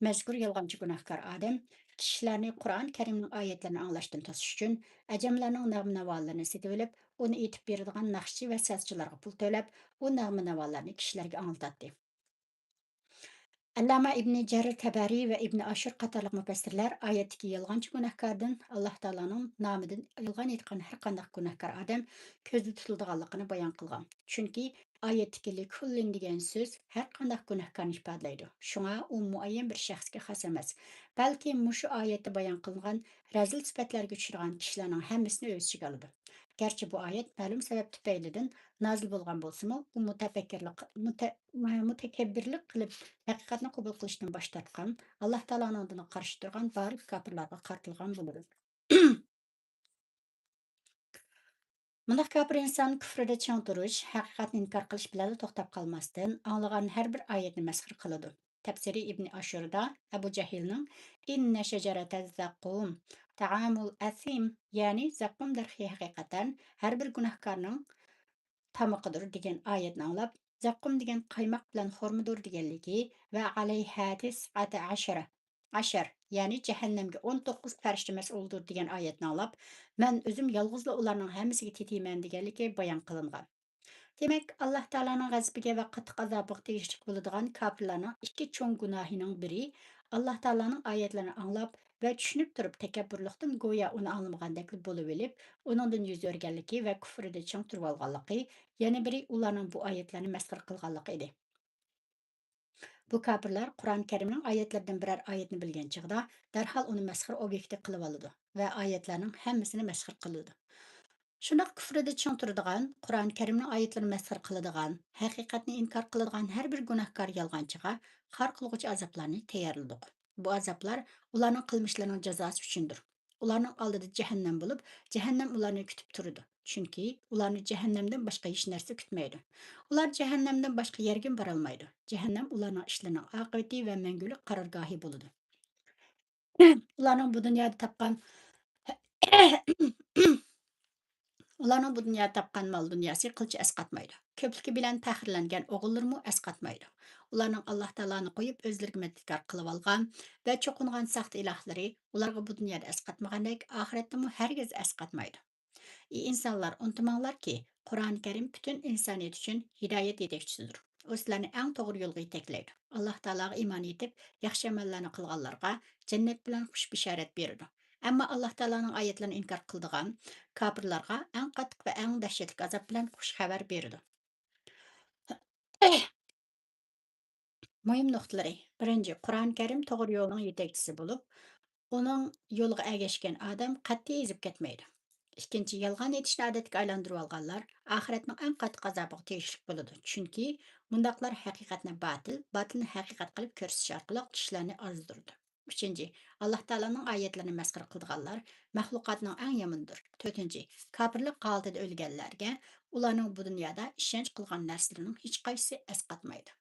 مەزكۇر يالغانچى گۇناھكار ئادەم كىشىلەرنى قۇرئان كەرىمنىڭ ئايەتلىرىنى ئاڭلاشتىن توسۇش ئۈچۈن، ئەجەملەرنىڭ نەغمە ناۋالىرىنى سېتىۋېلىپ، ئۇنى ئېيتىپ بېرىدىغان ناخشىچى ۋە سازچىلارغا پۇل تۆلەپ، ئۇ نەغمە ناۋالارنى كىشىلەرگە ئاڭلىتاتتى. ئەللامە ئىبنى جەرىر تەبەرى ۋە ئىبنى ئاشۇر قاتارلىق مۇپەسسىرلەر ئايەتتىكى يالغانچى گۇناھكاردىن ئاللاھ تائالانىڭ نامىدىن يالغان ئېيتقان ھەر قانداق گۇناھكار ئادەم كۆزدە تۇتۇلىدىغانلىقىنى بايان قىلغان. چۈنكى ئايەتتىكى لىكۇللىن دېگەن سۆز ھەر قانداق گۇناھكارنى ئىپادىلەيدۇ. شۇڭا ئۇ مۇئەييەن بىر شەخسكە خاس ئەمەس، بەلكى مۇشۇ ئايەتتە بايان قىلىنغان رەزىل سۈپەتلەرگە ئۇچرىغان كىشىلەرنىڭ ھەممىسىنى ئۆز ئىچىگە ئالىدۇ. گەرچە بۇ ئايەت مەلۇم سەۋەب تۈپەيلىدىن نازىل بولغان بولسىمۇ، ئۇ مۇتەپەككىرلىق، مۇتە-، مۇتەكەببىرلىك قىلىپ، ھەقىقەتنى قوبۇل قىلىشتىن باش تارتقان، ئاللاھ تائالانىڭ دىنىغا قارشى تۇرغان بارلىق كاپىرلارغا قارىتىلغان بولىدۇ. مۇنداق كاپىر ئىنسان كۇفرىدە چىڭ تۇرۇش، ھەقىقەتنى ئىنكار قىلىش بىلەنلا توختاپ قالماستىن، ئاڭلىغان ھەر بىر ئايەتنى مەسخىرە قىلىدۇ. تەپسىرى ئىبنى ئاشۇردا ئەبۇ جەھىلنىڭ «إن شجرة الزقوم طعام الأثيم»، يەنى زەققۇم دەرىخى ھەقىقەتەن ھەر بىر گۇناھكارنىڭ تامىقىدۇر دېگەن ئايەتنى ئاڭلاپ، زەققۇم دېگەن قايماق بىلەن خورمىدۇر دېگەنلىكى ۋە «عليها تسعة عشر عشر»، يەنى جەھەننەمگە ئون توققۇز پەرىشتە مەسئۇلدۇر دېگەن ئايەتنى ئاڭلاپ، مەن ئۆزۈم يالغۇزلا ئۇلارنىڭ ھەممىسىگە تېتىيمەن دېگەنلىكى بايان قىلىنغان. دېمەك، ئاللاھ تائالانىڭ غەزىپىگە ۋە قاتتىق ئازابىغا تېگىشلىك بولىدىغان كاپىرلارنىڭ ئىككى چوڭ گۇناھىنىڭ بىرى، ئاللاھ تائالانىڭ ئايەتلىرىنى ئاڭلاپ ۋە چۈشىنىپ تۇرۇپ تەكەببۇرلۇقتىن گويا ئۇنى ئاڭلىمىغاندەكلا بولۇۋېلىپ، ئۇنىڭدىن يۈز ئۆرۈگەنلىكى ۋە كۇفرىدە چىڭ تۇرۇۋالغانلىقى، يەنە بىرى ئۇلارنىڭ بۇ ئايەتلەرنى مەسخىرە قىلغانلىقى ئىدى. بۇ كاپىرلار قۇرئان كەرىمنىڭ ئايەتلىرىدىن بىرەر ئايەتنى بىلگەن چېغىدا، دەرھال ئۇنى مەسخىرە ئوبيېكتى قىلىۋالىدۇ ۋە ئايەتلەرنىڭ ھەممىسىنى مەسخىرە قىلىدۇ. شۇنداق كۇفرىدە چىڭ تۇرىدىغان، قۇرئان كەرىمنىڭ ئايەتلىرىنى مەسخىرە قىلىدىغان، ھەقىقەتنى ئىنكار قىلىدىغان ھەر بىر گۇناھكار يالغانچىغا خار قىلغۇچى ئازابلارنى تەييارلىدۇق. بۇ ئازابلار ئۇلارنىڭ قىلمىشلىرىنىڭ جازاسى ئۈچۈندۇر. ئۇلارنىڭ ئالدىدا جەھەننەم بولۇپ، جەھەننەم ئۇلارنى كۈتۈپ تۇرىدۇ. چۈنكى ئۇلارنى جەھەننەمدىن باشقا ھېچ نەرسە كۈتمەيدۇ. ئۇلار جەھەننەمدىن باشقا يەرگىمۇ بارالمايدۇ. جەھەننەم ئۇلارنىڭ ئىشلىرىنىڭ ئاقىۋىتى ۋە مەڭگۈلۈك قارارگاھى بولىدۇ. ئۇلارنىڭ بۇ دۇنيادا تاپقان، ئۇلارنىڭ بۇ دۇنيادا تاپقان مال دۇنياسى قىلچە ئەسقاتمايدۇ. كۆپلۈكى بىلەن پەخىرلەنگەن ئوغۇللىرىمۇ ئەسقاتمايدۇ. ئۇلارنىڭ ئاللاھ تائالانى قويۇپ، ئۆزلىرىگە مەدەتكار قىلىۋالغان ۋە چوقۇنغان ساختا ئىلاھلىرى ئۇلارغا بۇ دۇنيادا ئەسقاتمىغاندەك، ئاخىرەتتىمۇ ھەرگىز ئەسقاتمايدۇ. ئى ئىنسانلار، ئۇنتۇماڭلاركى، قۇرئانى كەرىم پۈتۈن ئىنسانىيەت ئۈچۈن ھىدايەت يېتەكچىسىدۇر. ئۇ سىلەرنى ئەڭ توغرا يولغا يېتەكلەيدۇ. ئاللاھ تائالاغا ئىمان ئېيتىپ، ياخشى ئەمەللەرنى قىلغانلارغا جەننەت بىلەن خۇش بېشارەت بېرىدۇ. ئەمما ئاللاھ تائالانىڭ ئايەتلىرىنى ئىنكار قىلىدىغان كاپىرلارغا ئەڭ قاتتىق ۋە ئەڭ دەھشەتلىك ئازاب بىلەن خۇش خەۋەر بېرىدۇ. مۇھىم نۇقتىلىرى. بىرىنچى، قۇرئانى كەرىم توغرا يولنىڭ يېتەكچىسى بولۇپ، ئۇنىڭ يولىغا ئەگەشكەن ئادەم قەتئىي ئېزىپ كەتمەيدۇ. ئىككىنچى، يالغان ئېيتىشنى ئادەتتىكى ئايلاندۇرۇۋالغانلار ئاخىرەتنىڭ ئەڭ قاتتىق ئازابىغا تېگىشلىك بولىدۇ، چۈنكى مۇنداقلار ھەقىقەتنى باتىل، باتىلنى ھەقىقەت قىلىپ كۆرسىتىش ئارقىلىق كىشىلەرنى ئازدۇرىدۇ. ئۈچىنچى، ئاللاھ تائالانىڭ ئايەتلىرىنى مەسخىرە قىلىدىغانلار مەخلۇقاتنىڭ ئەڭ يامىنىدۇر. تۆتىنچى، كاپىرلىق ھالىتىدە ئۆلگەنلەرگە ئۇلارنىڭ بۇ دۇنيادا ئىشەنچ قىلغان نەرسىلىرىنىڭ ھېچقايسىسى ئەسقاتمايدۇ.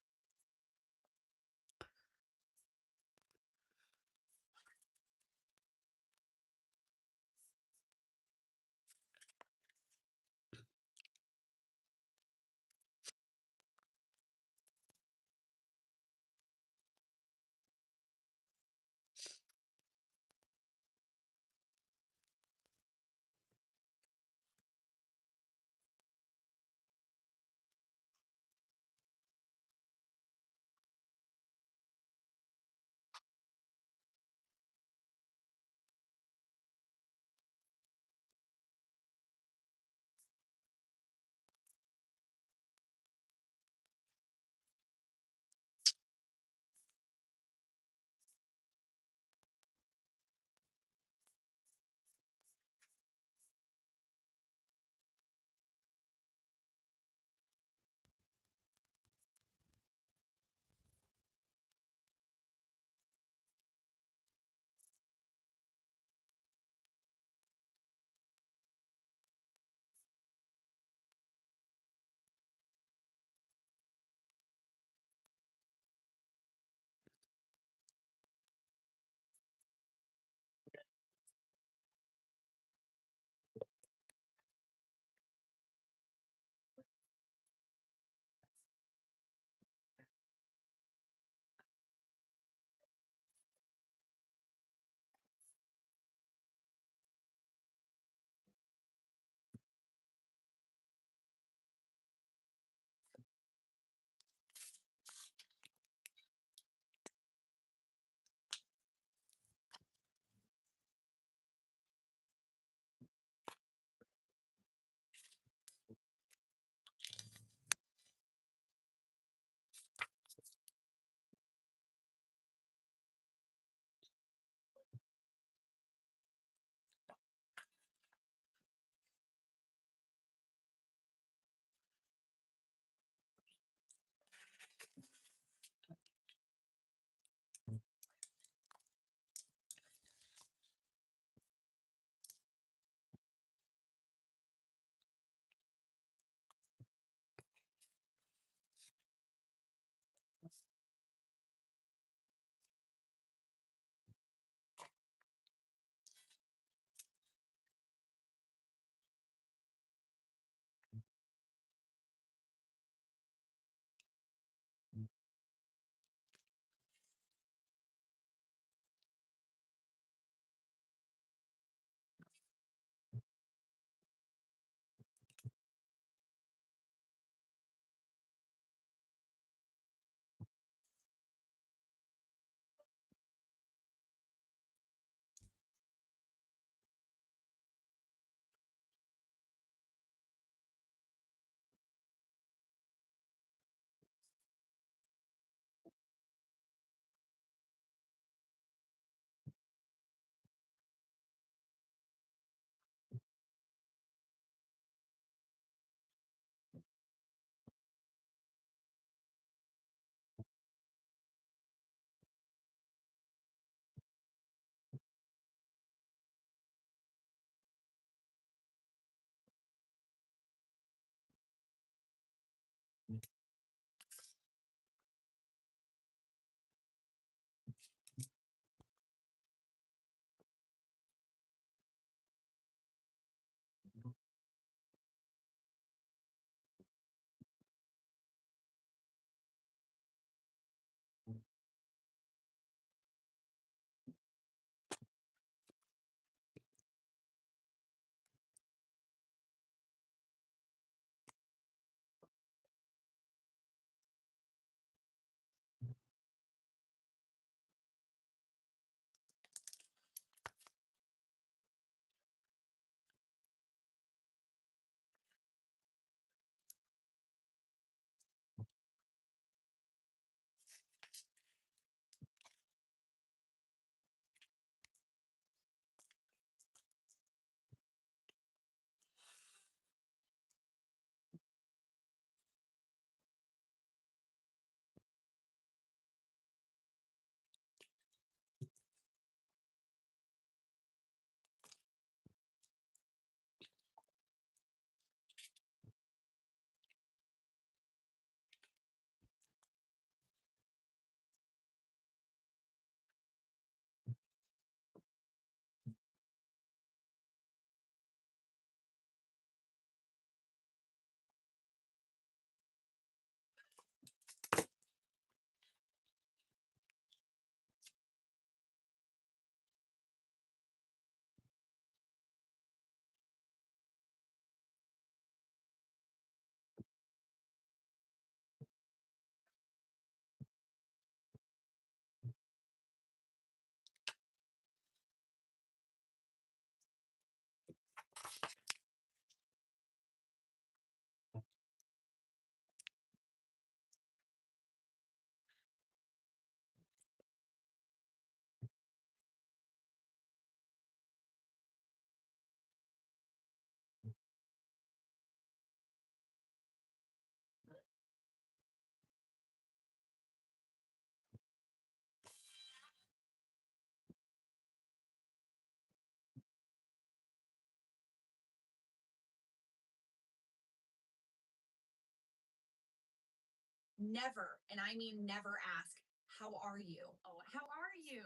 Never, and I mean never ask, "How are you?" Oh, how are you?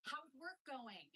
How's work going?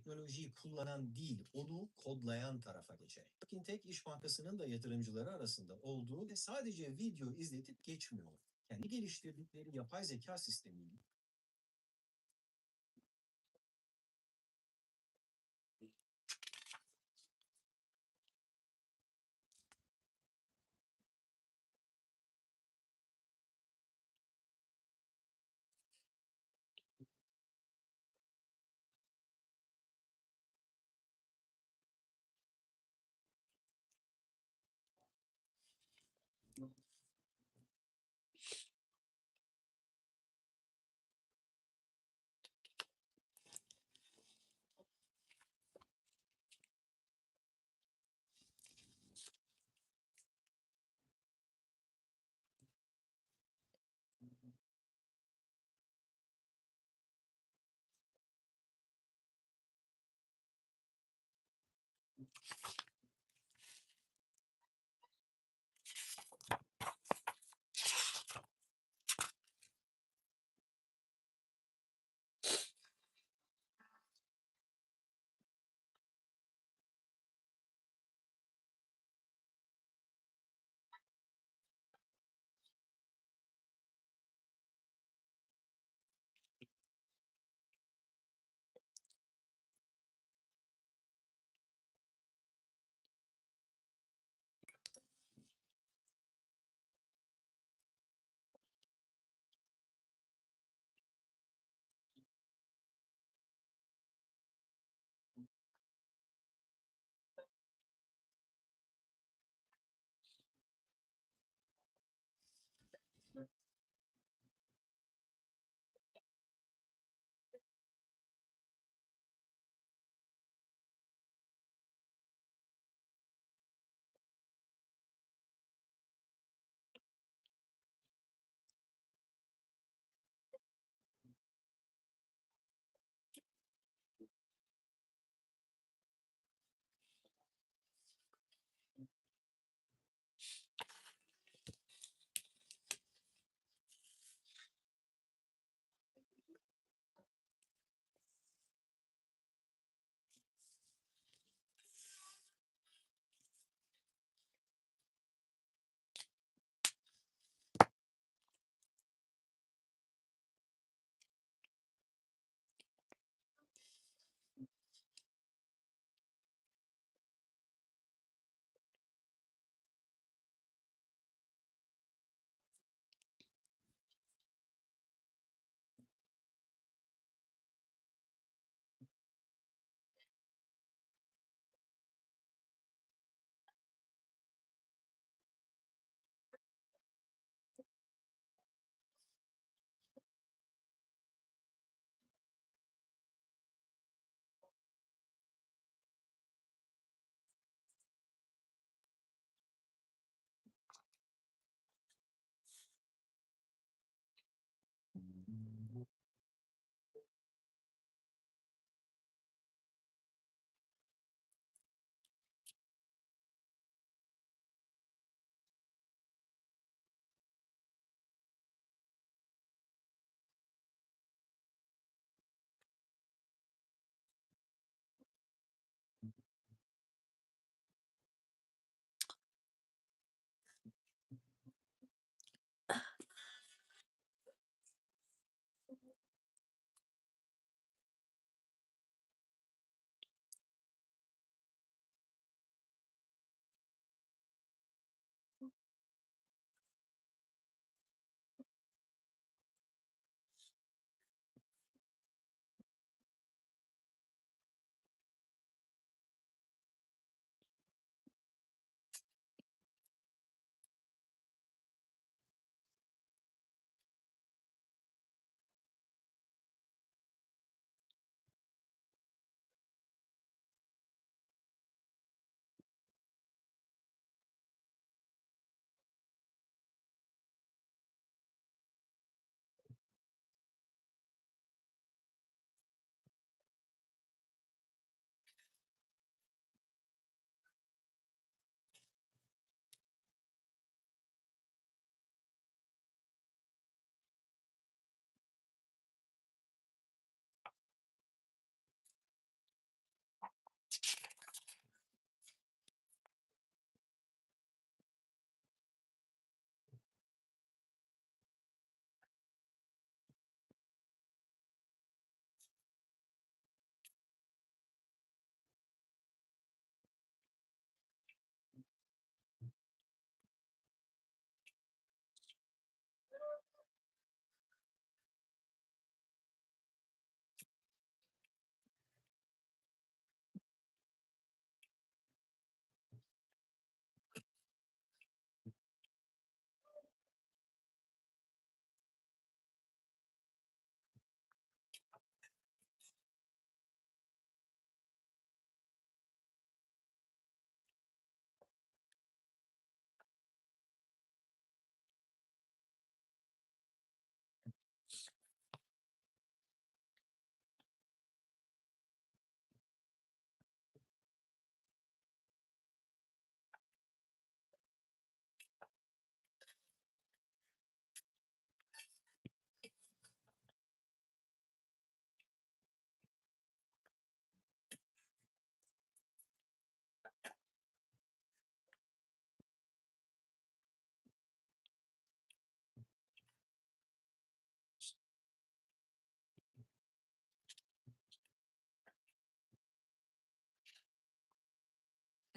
teknolojiyi kullanan değil, onu kodlayan tarafa geçer. Tekin Tek İş Bankası'nın da yatırımcıları arasında olduğu ve sadece video izletip geçmiyor. Kendi geliştirdikleri yapay zeka sistemiyle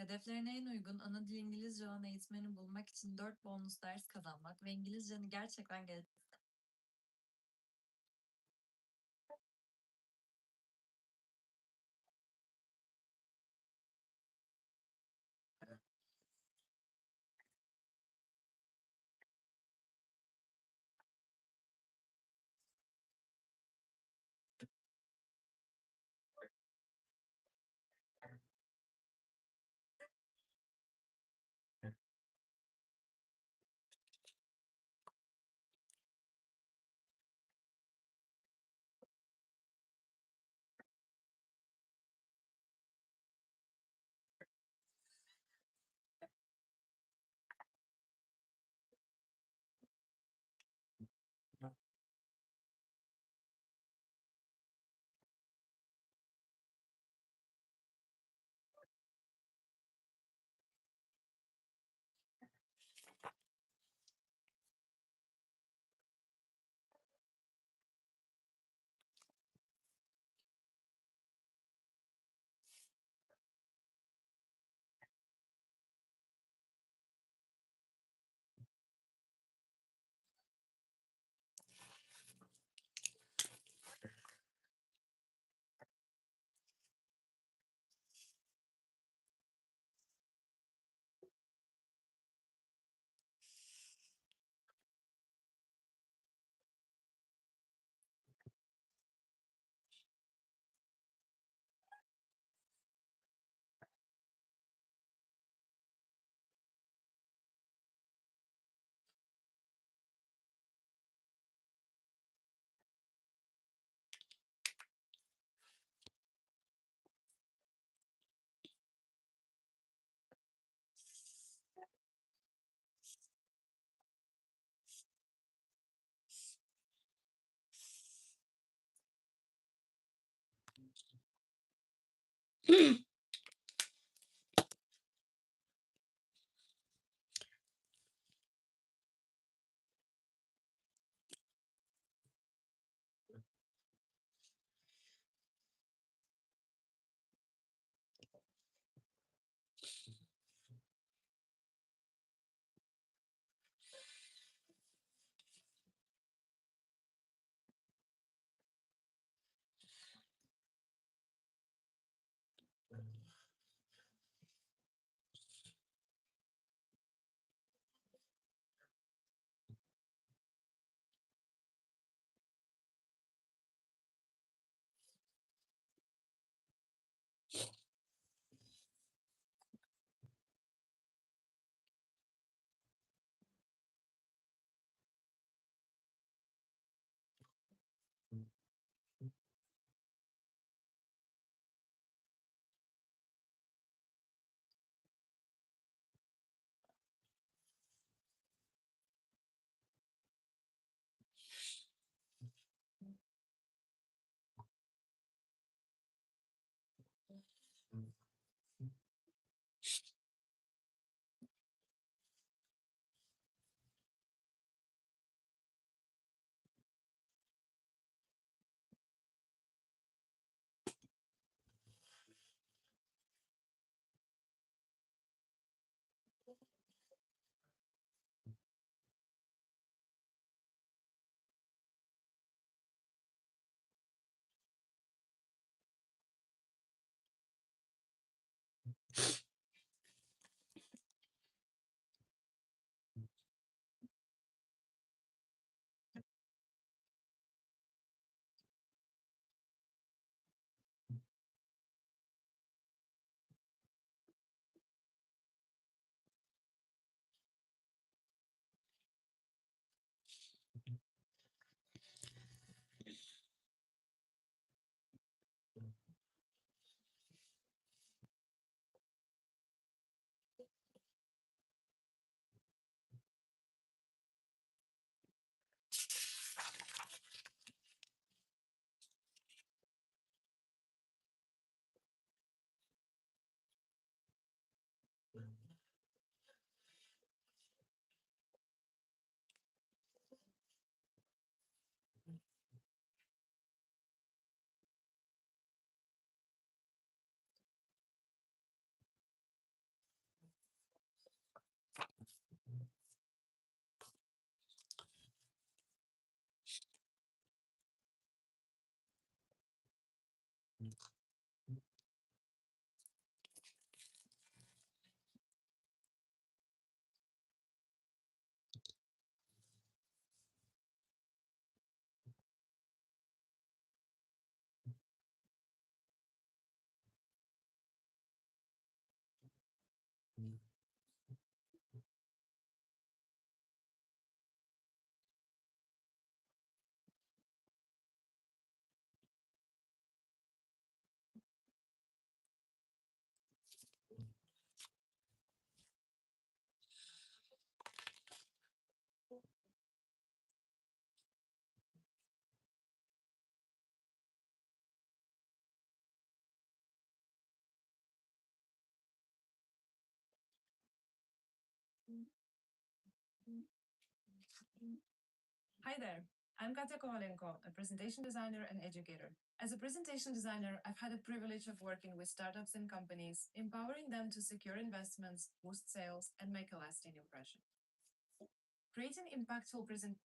Hedeflerine en uygun ana dili İngilizce olan eğitmeni bulmak için dört bonus ders kazanmak ve İngilizceni gerçekten geliştirmek. Hi there, I'm Katya Kovalenko, a presentation designer and educator. As a presentation designer, I've had the privilege of working with startups and companies, empowering them to secure investments, boost sales, and make a lasting impression. Creating impactful present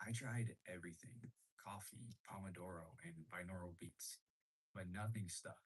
I tried everything, coffee, Pomodoro, and binaural beats, but nothing stuck.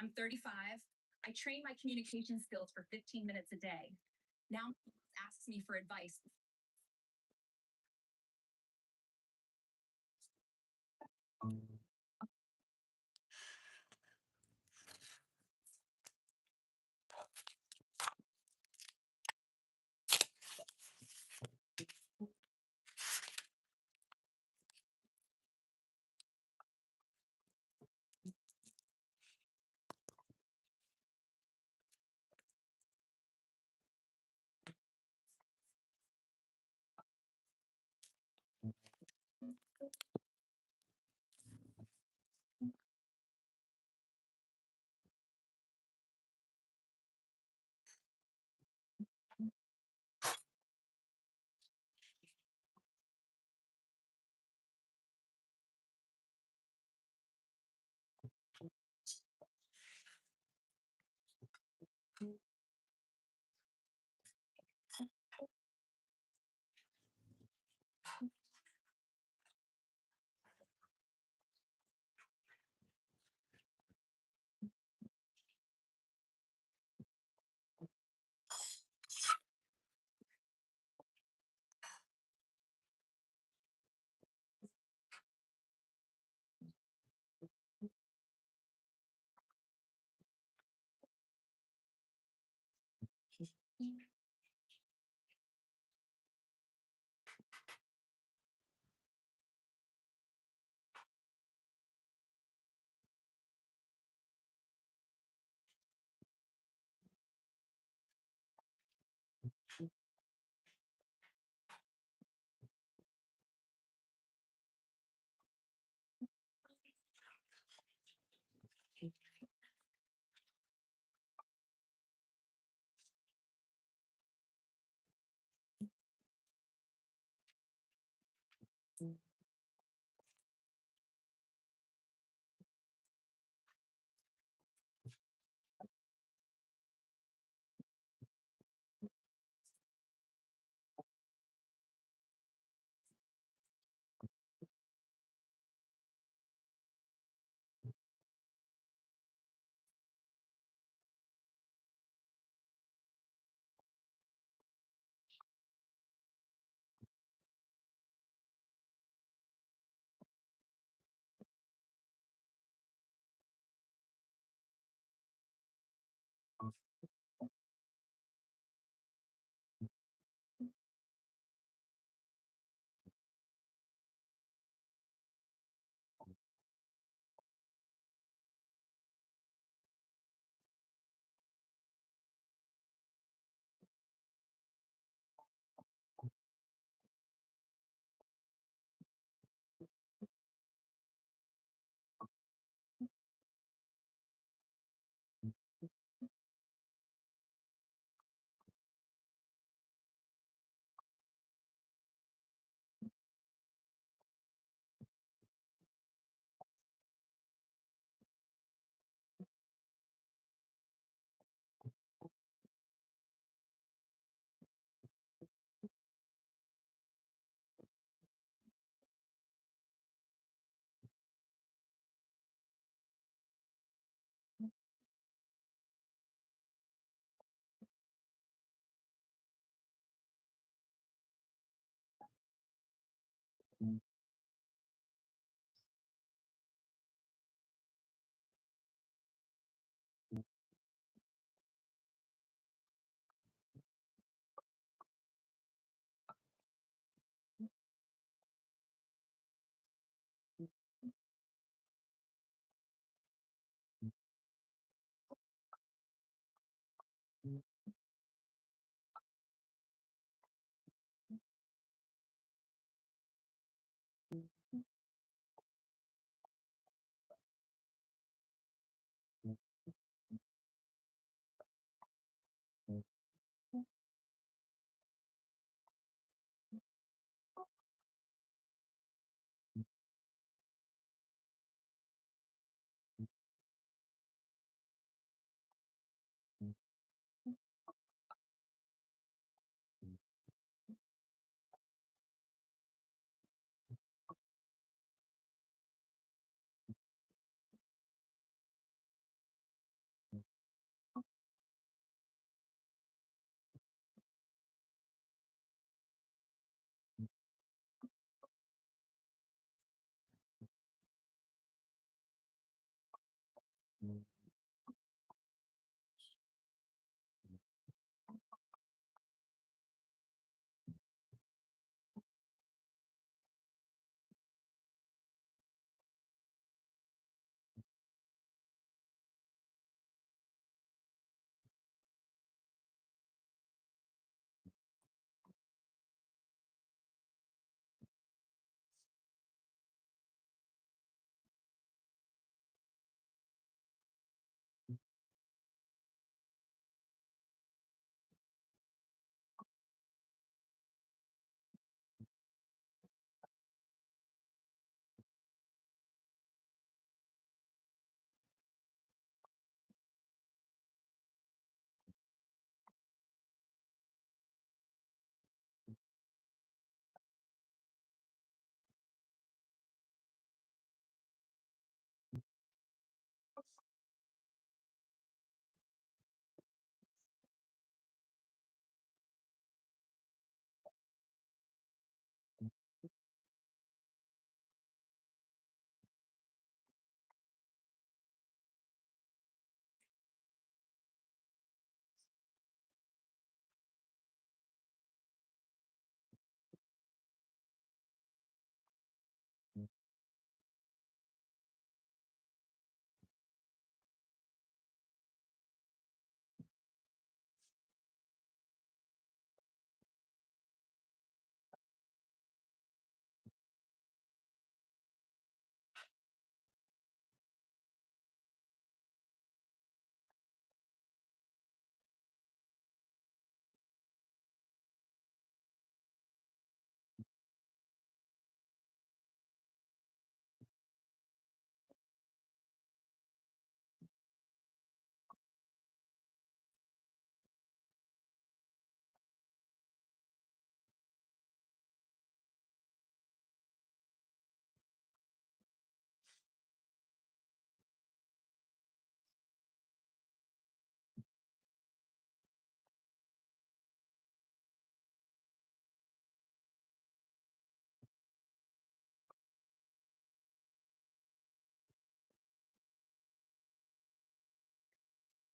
I'm thirty-five. I train my communication skills for fifteen minutes a day. Now, asks me for advice.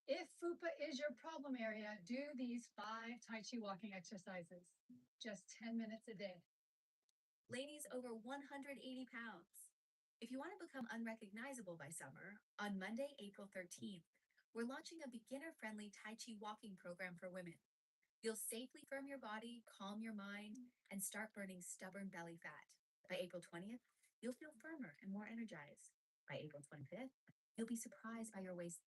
If fupa is your problem area, do these five Tai Chi walking exercises. Just ten minutes a day. Ladies over one hundred eighty pounds. If you want to become unrecognizable by summer, on Monday, April thirteenth, we're launching a beginner-friendly Tai Chi walking program for women. You'll safely firm your body, calm your mind, and start burning stubborn belly fat. By April twentieth, you'll feel firmer and more energized. By April twenty-fifth, you'll be surprised by your waist.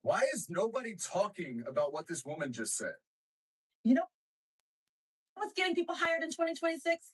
Why is nobody talking about what this woman just said? You know what's getting people hired in twenty twenty-six?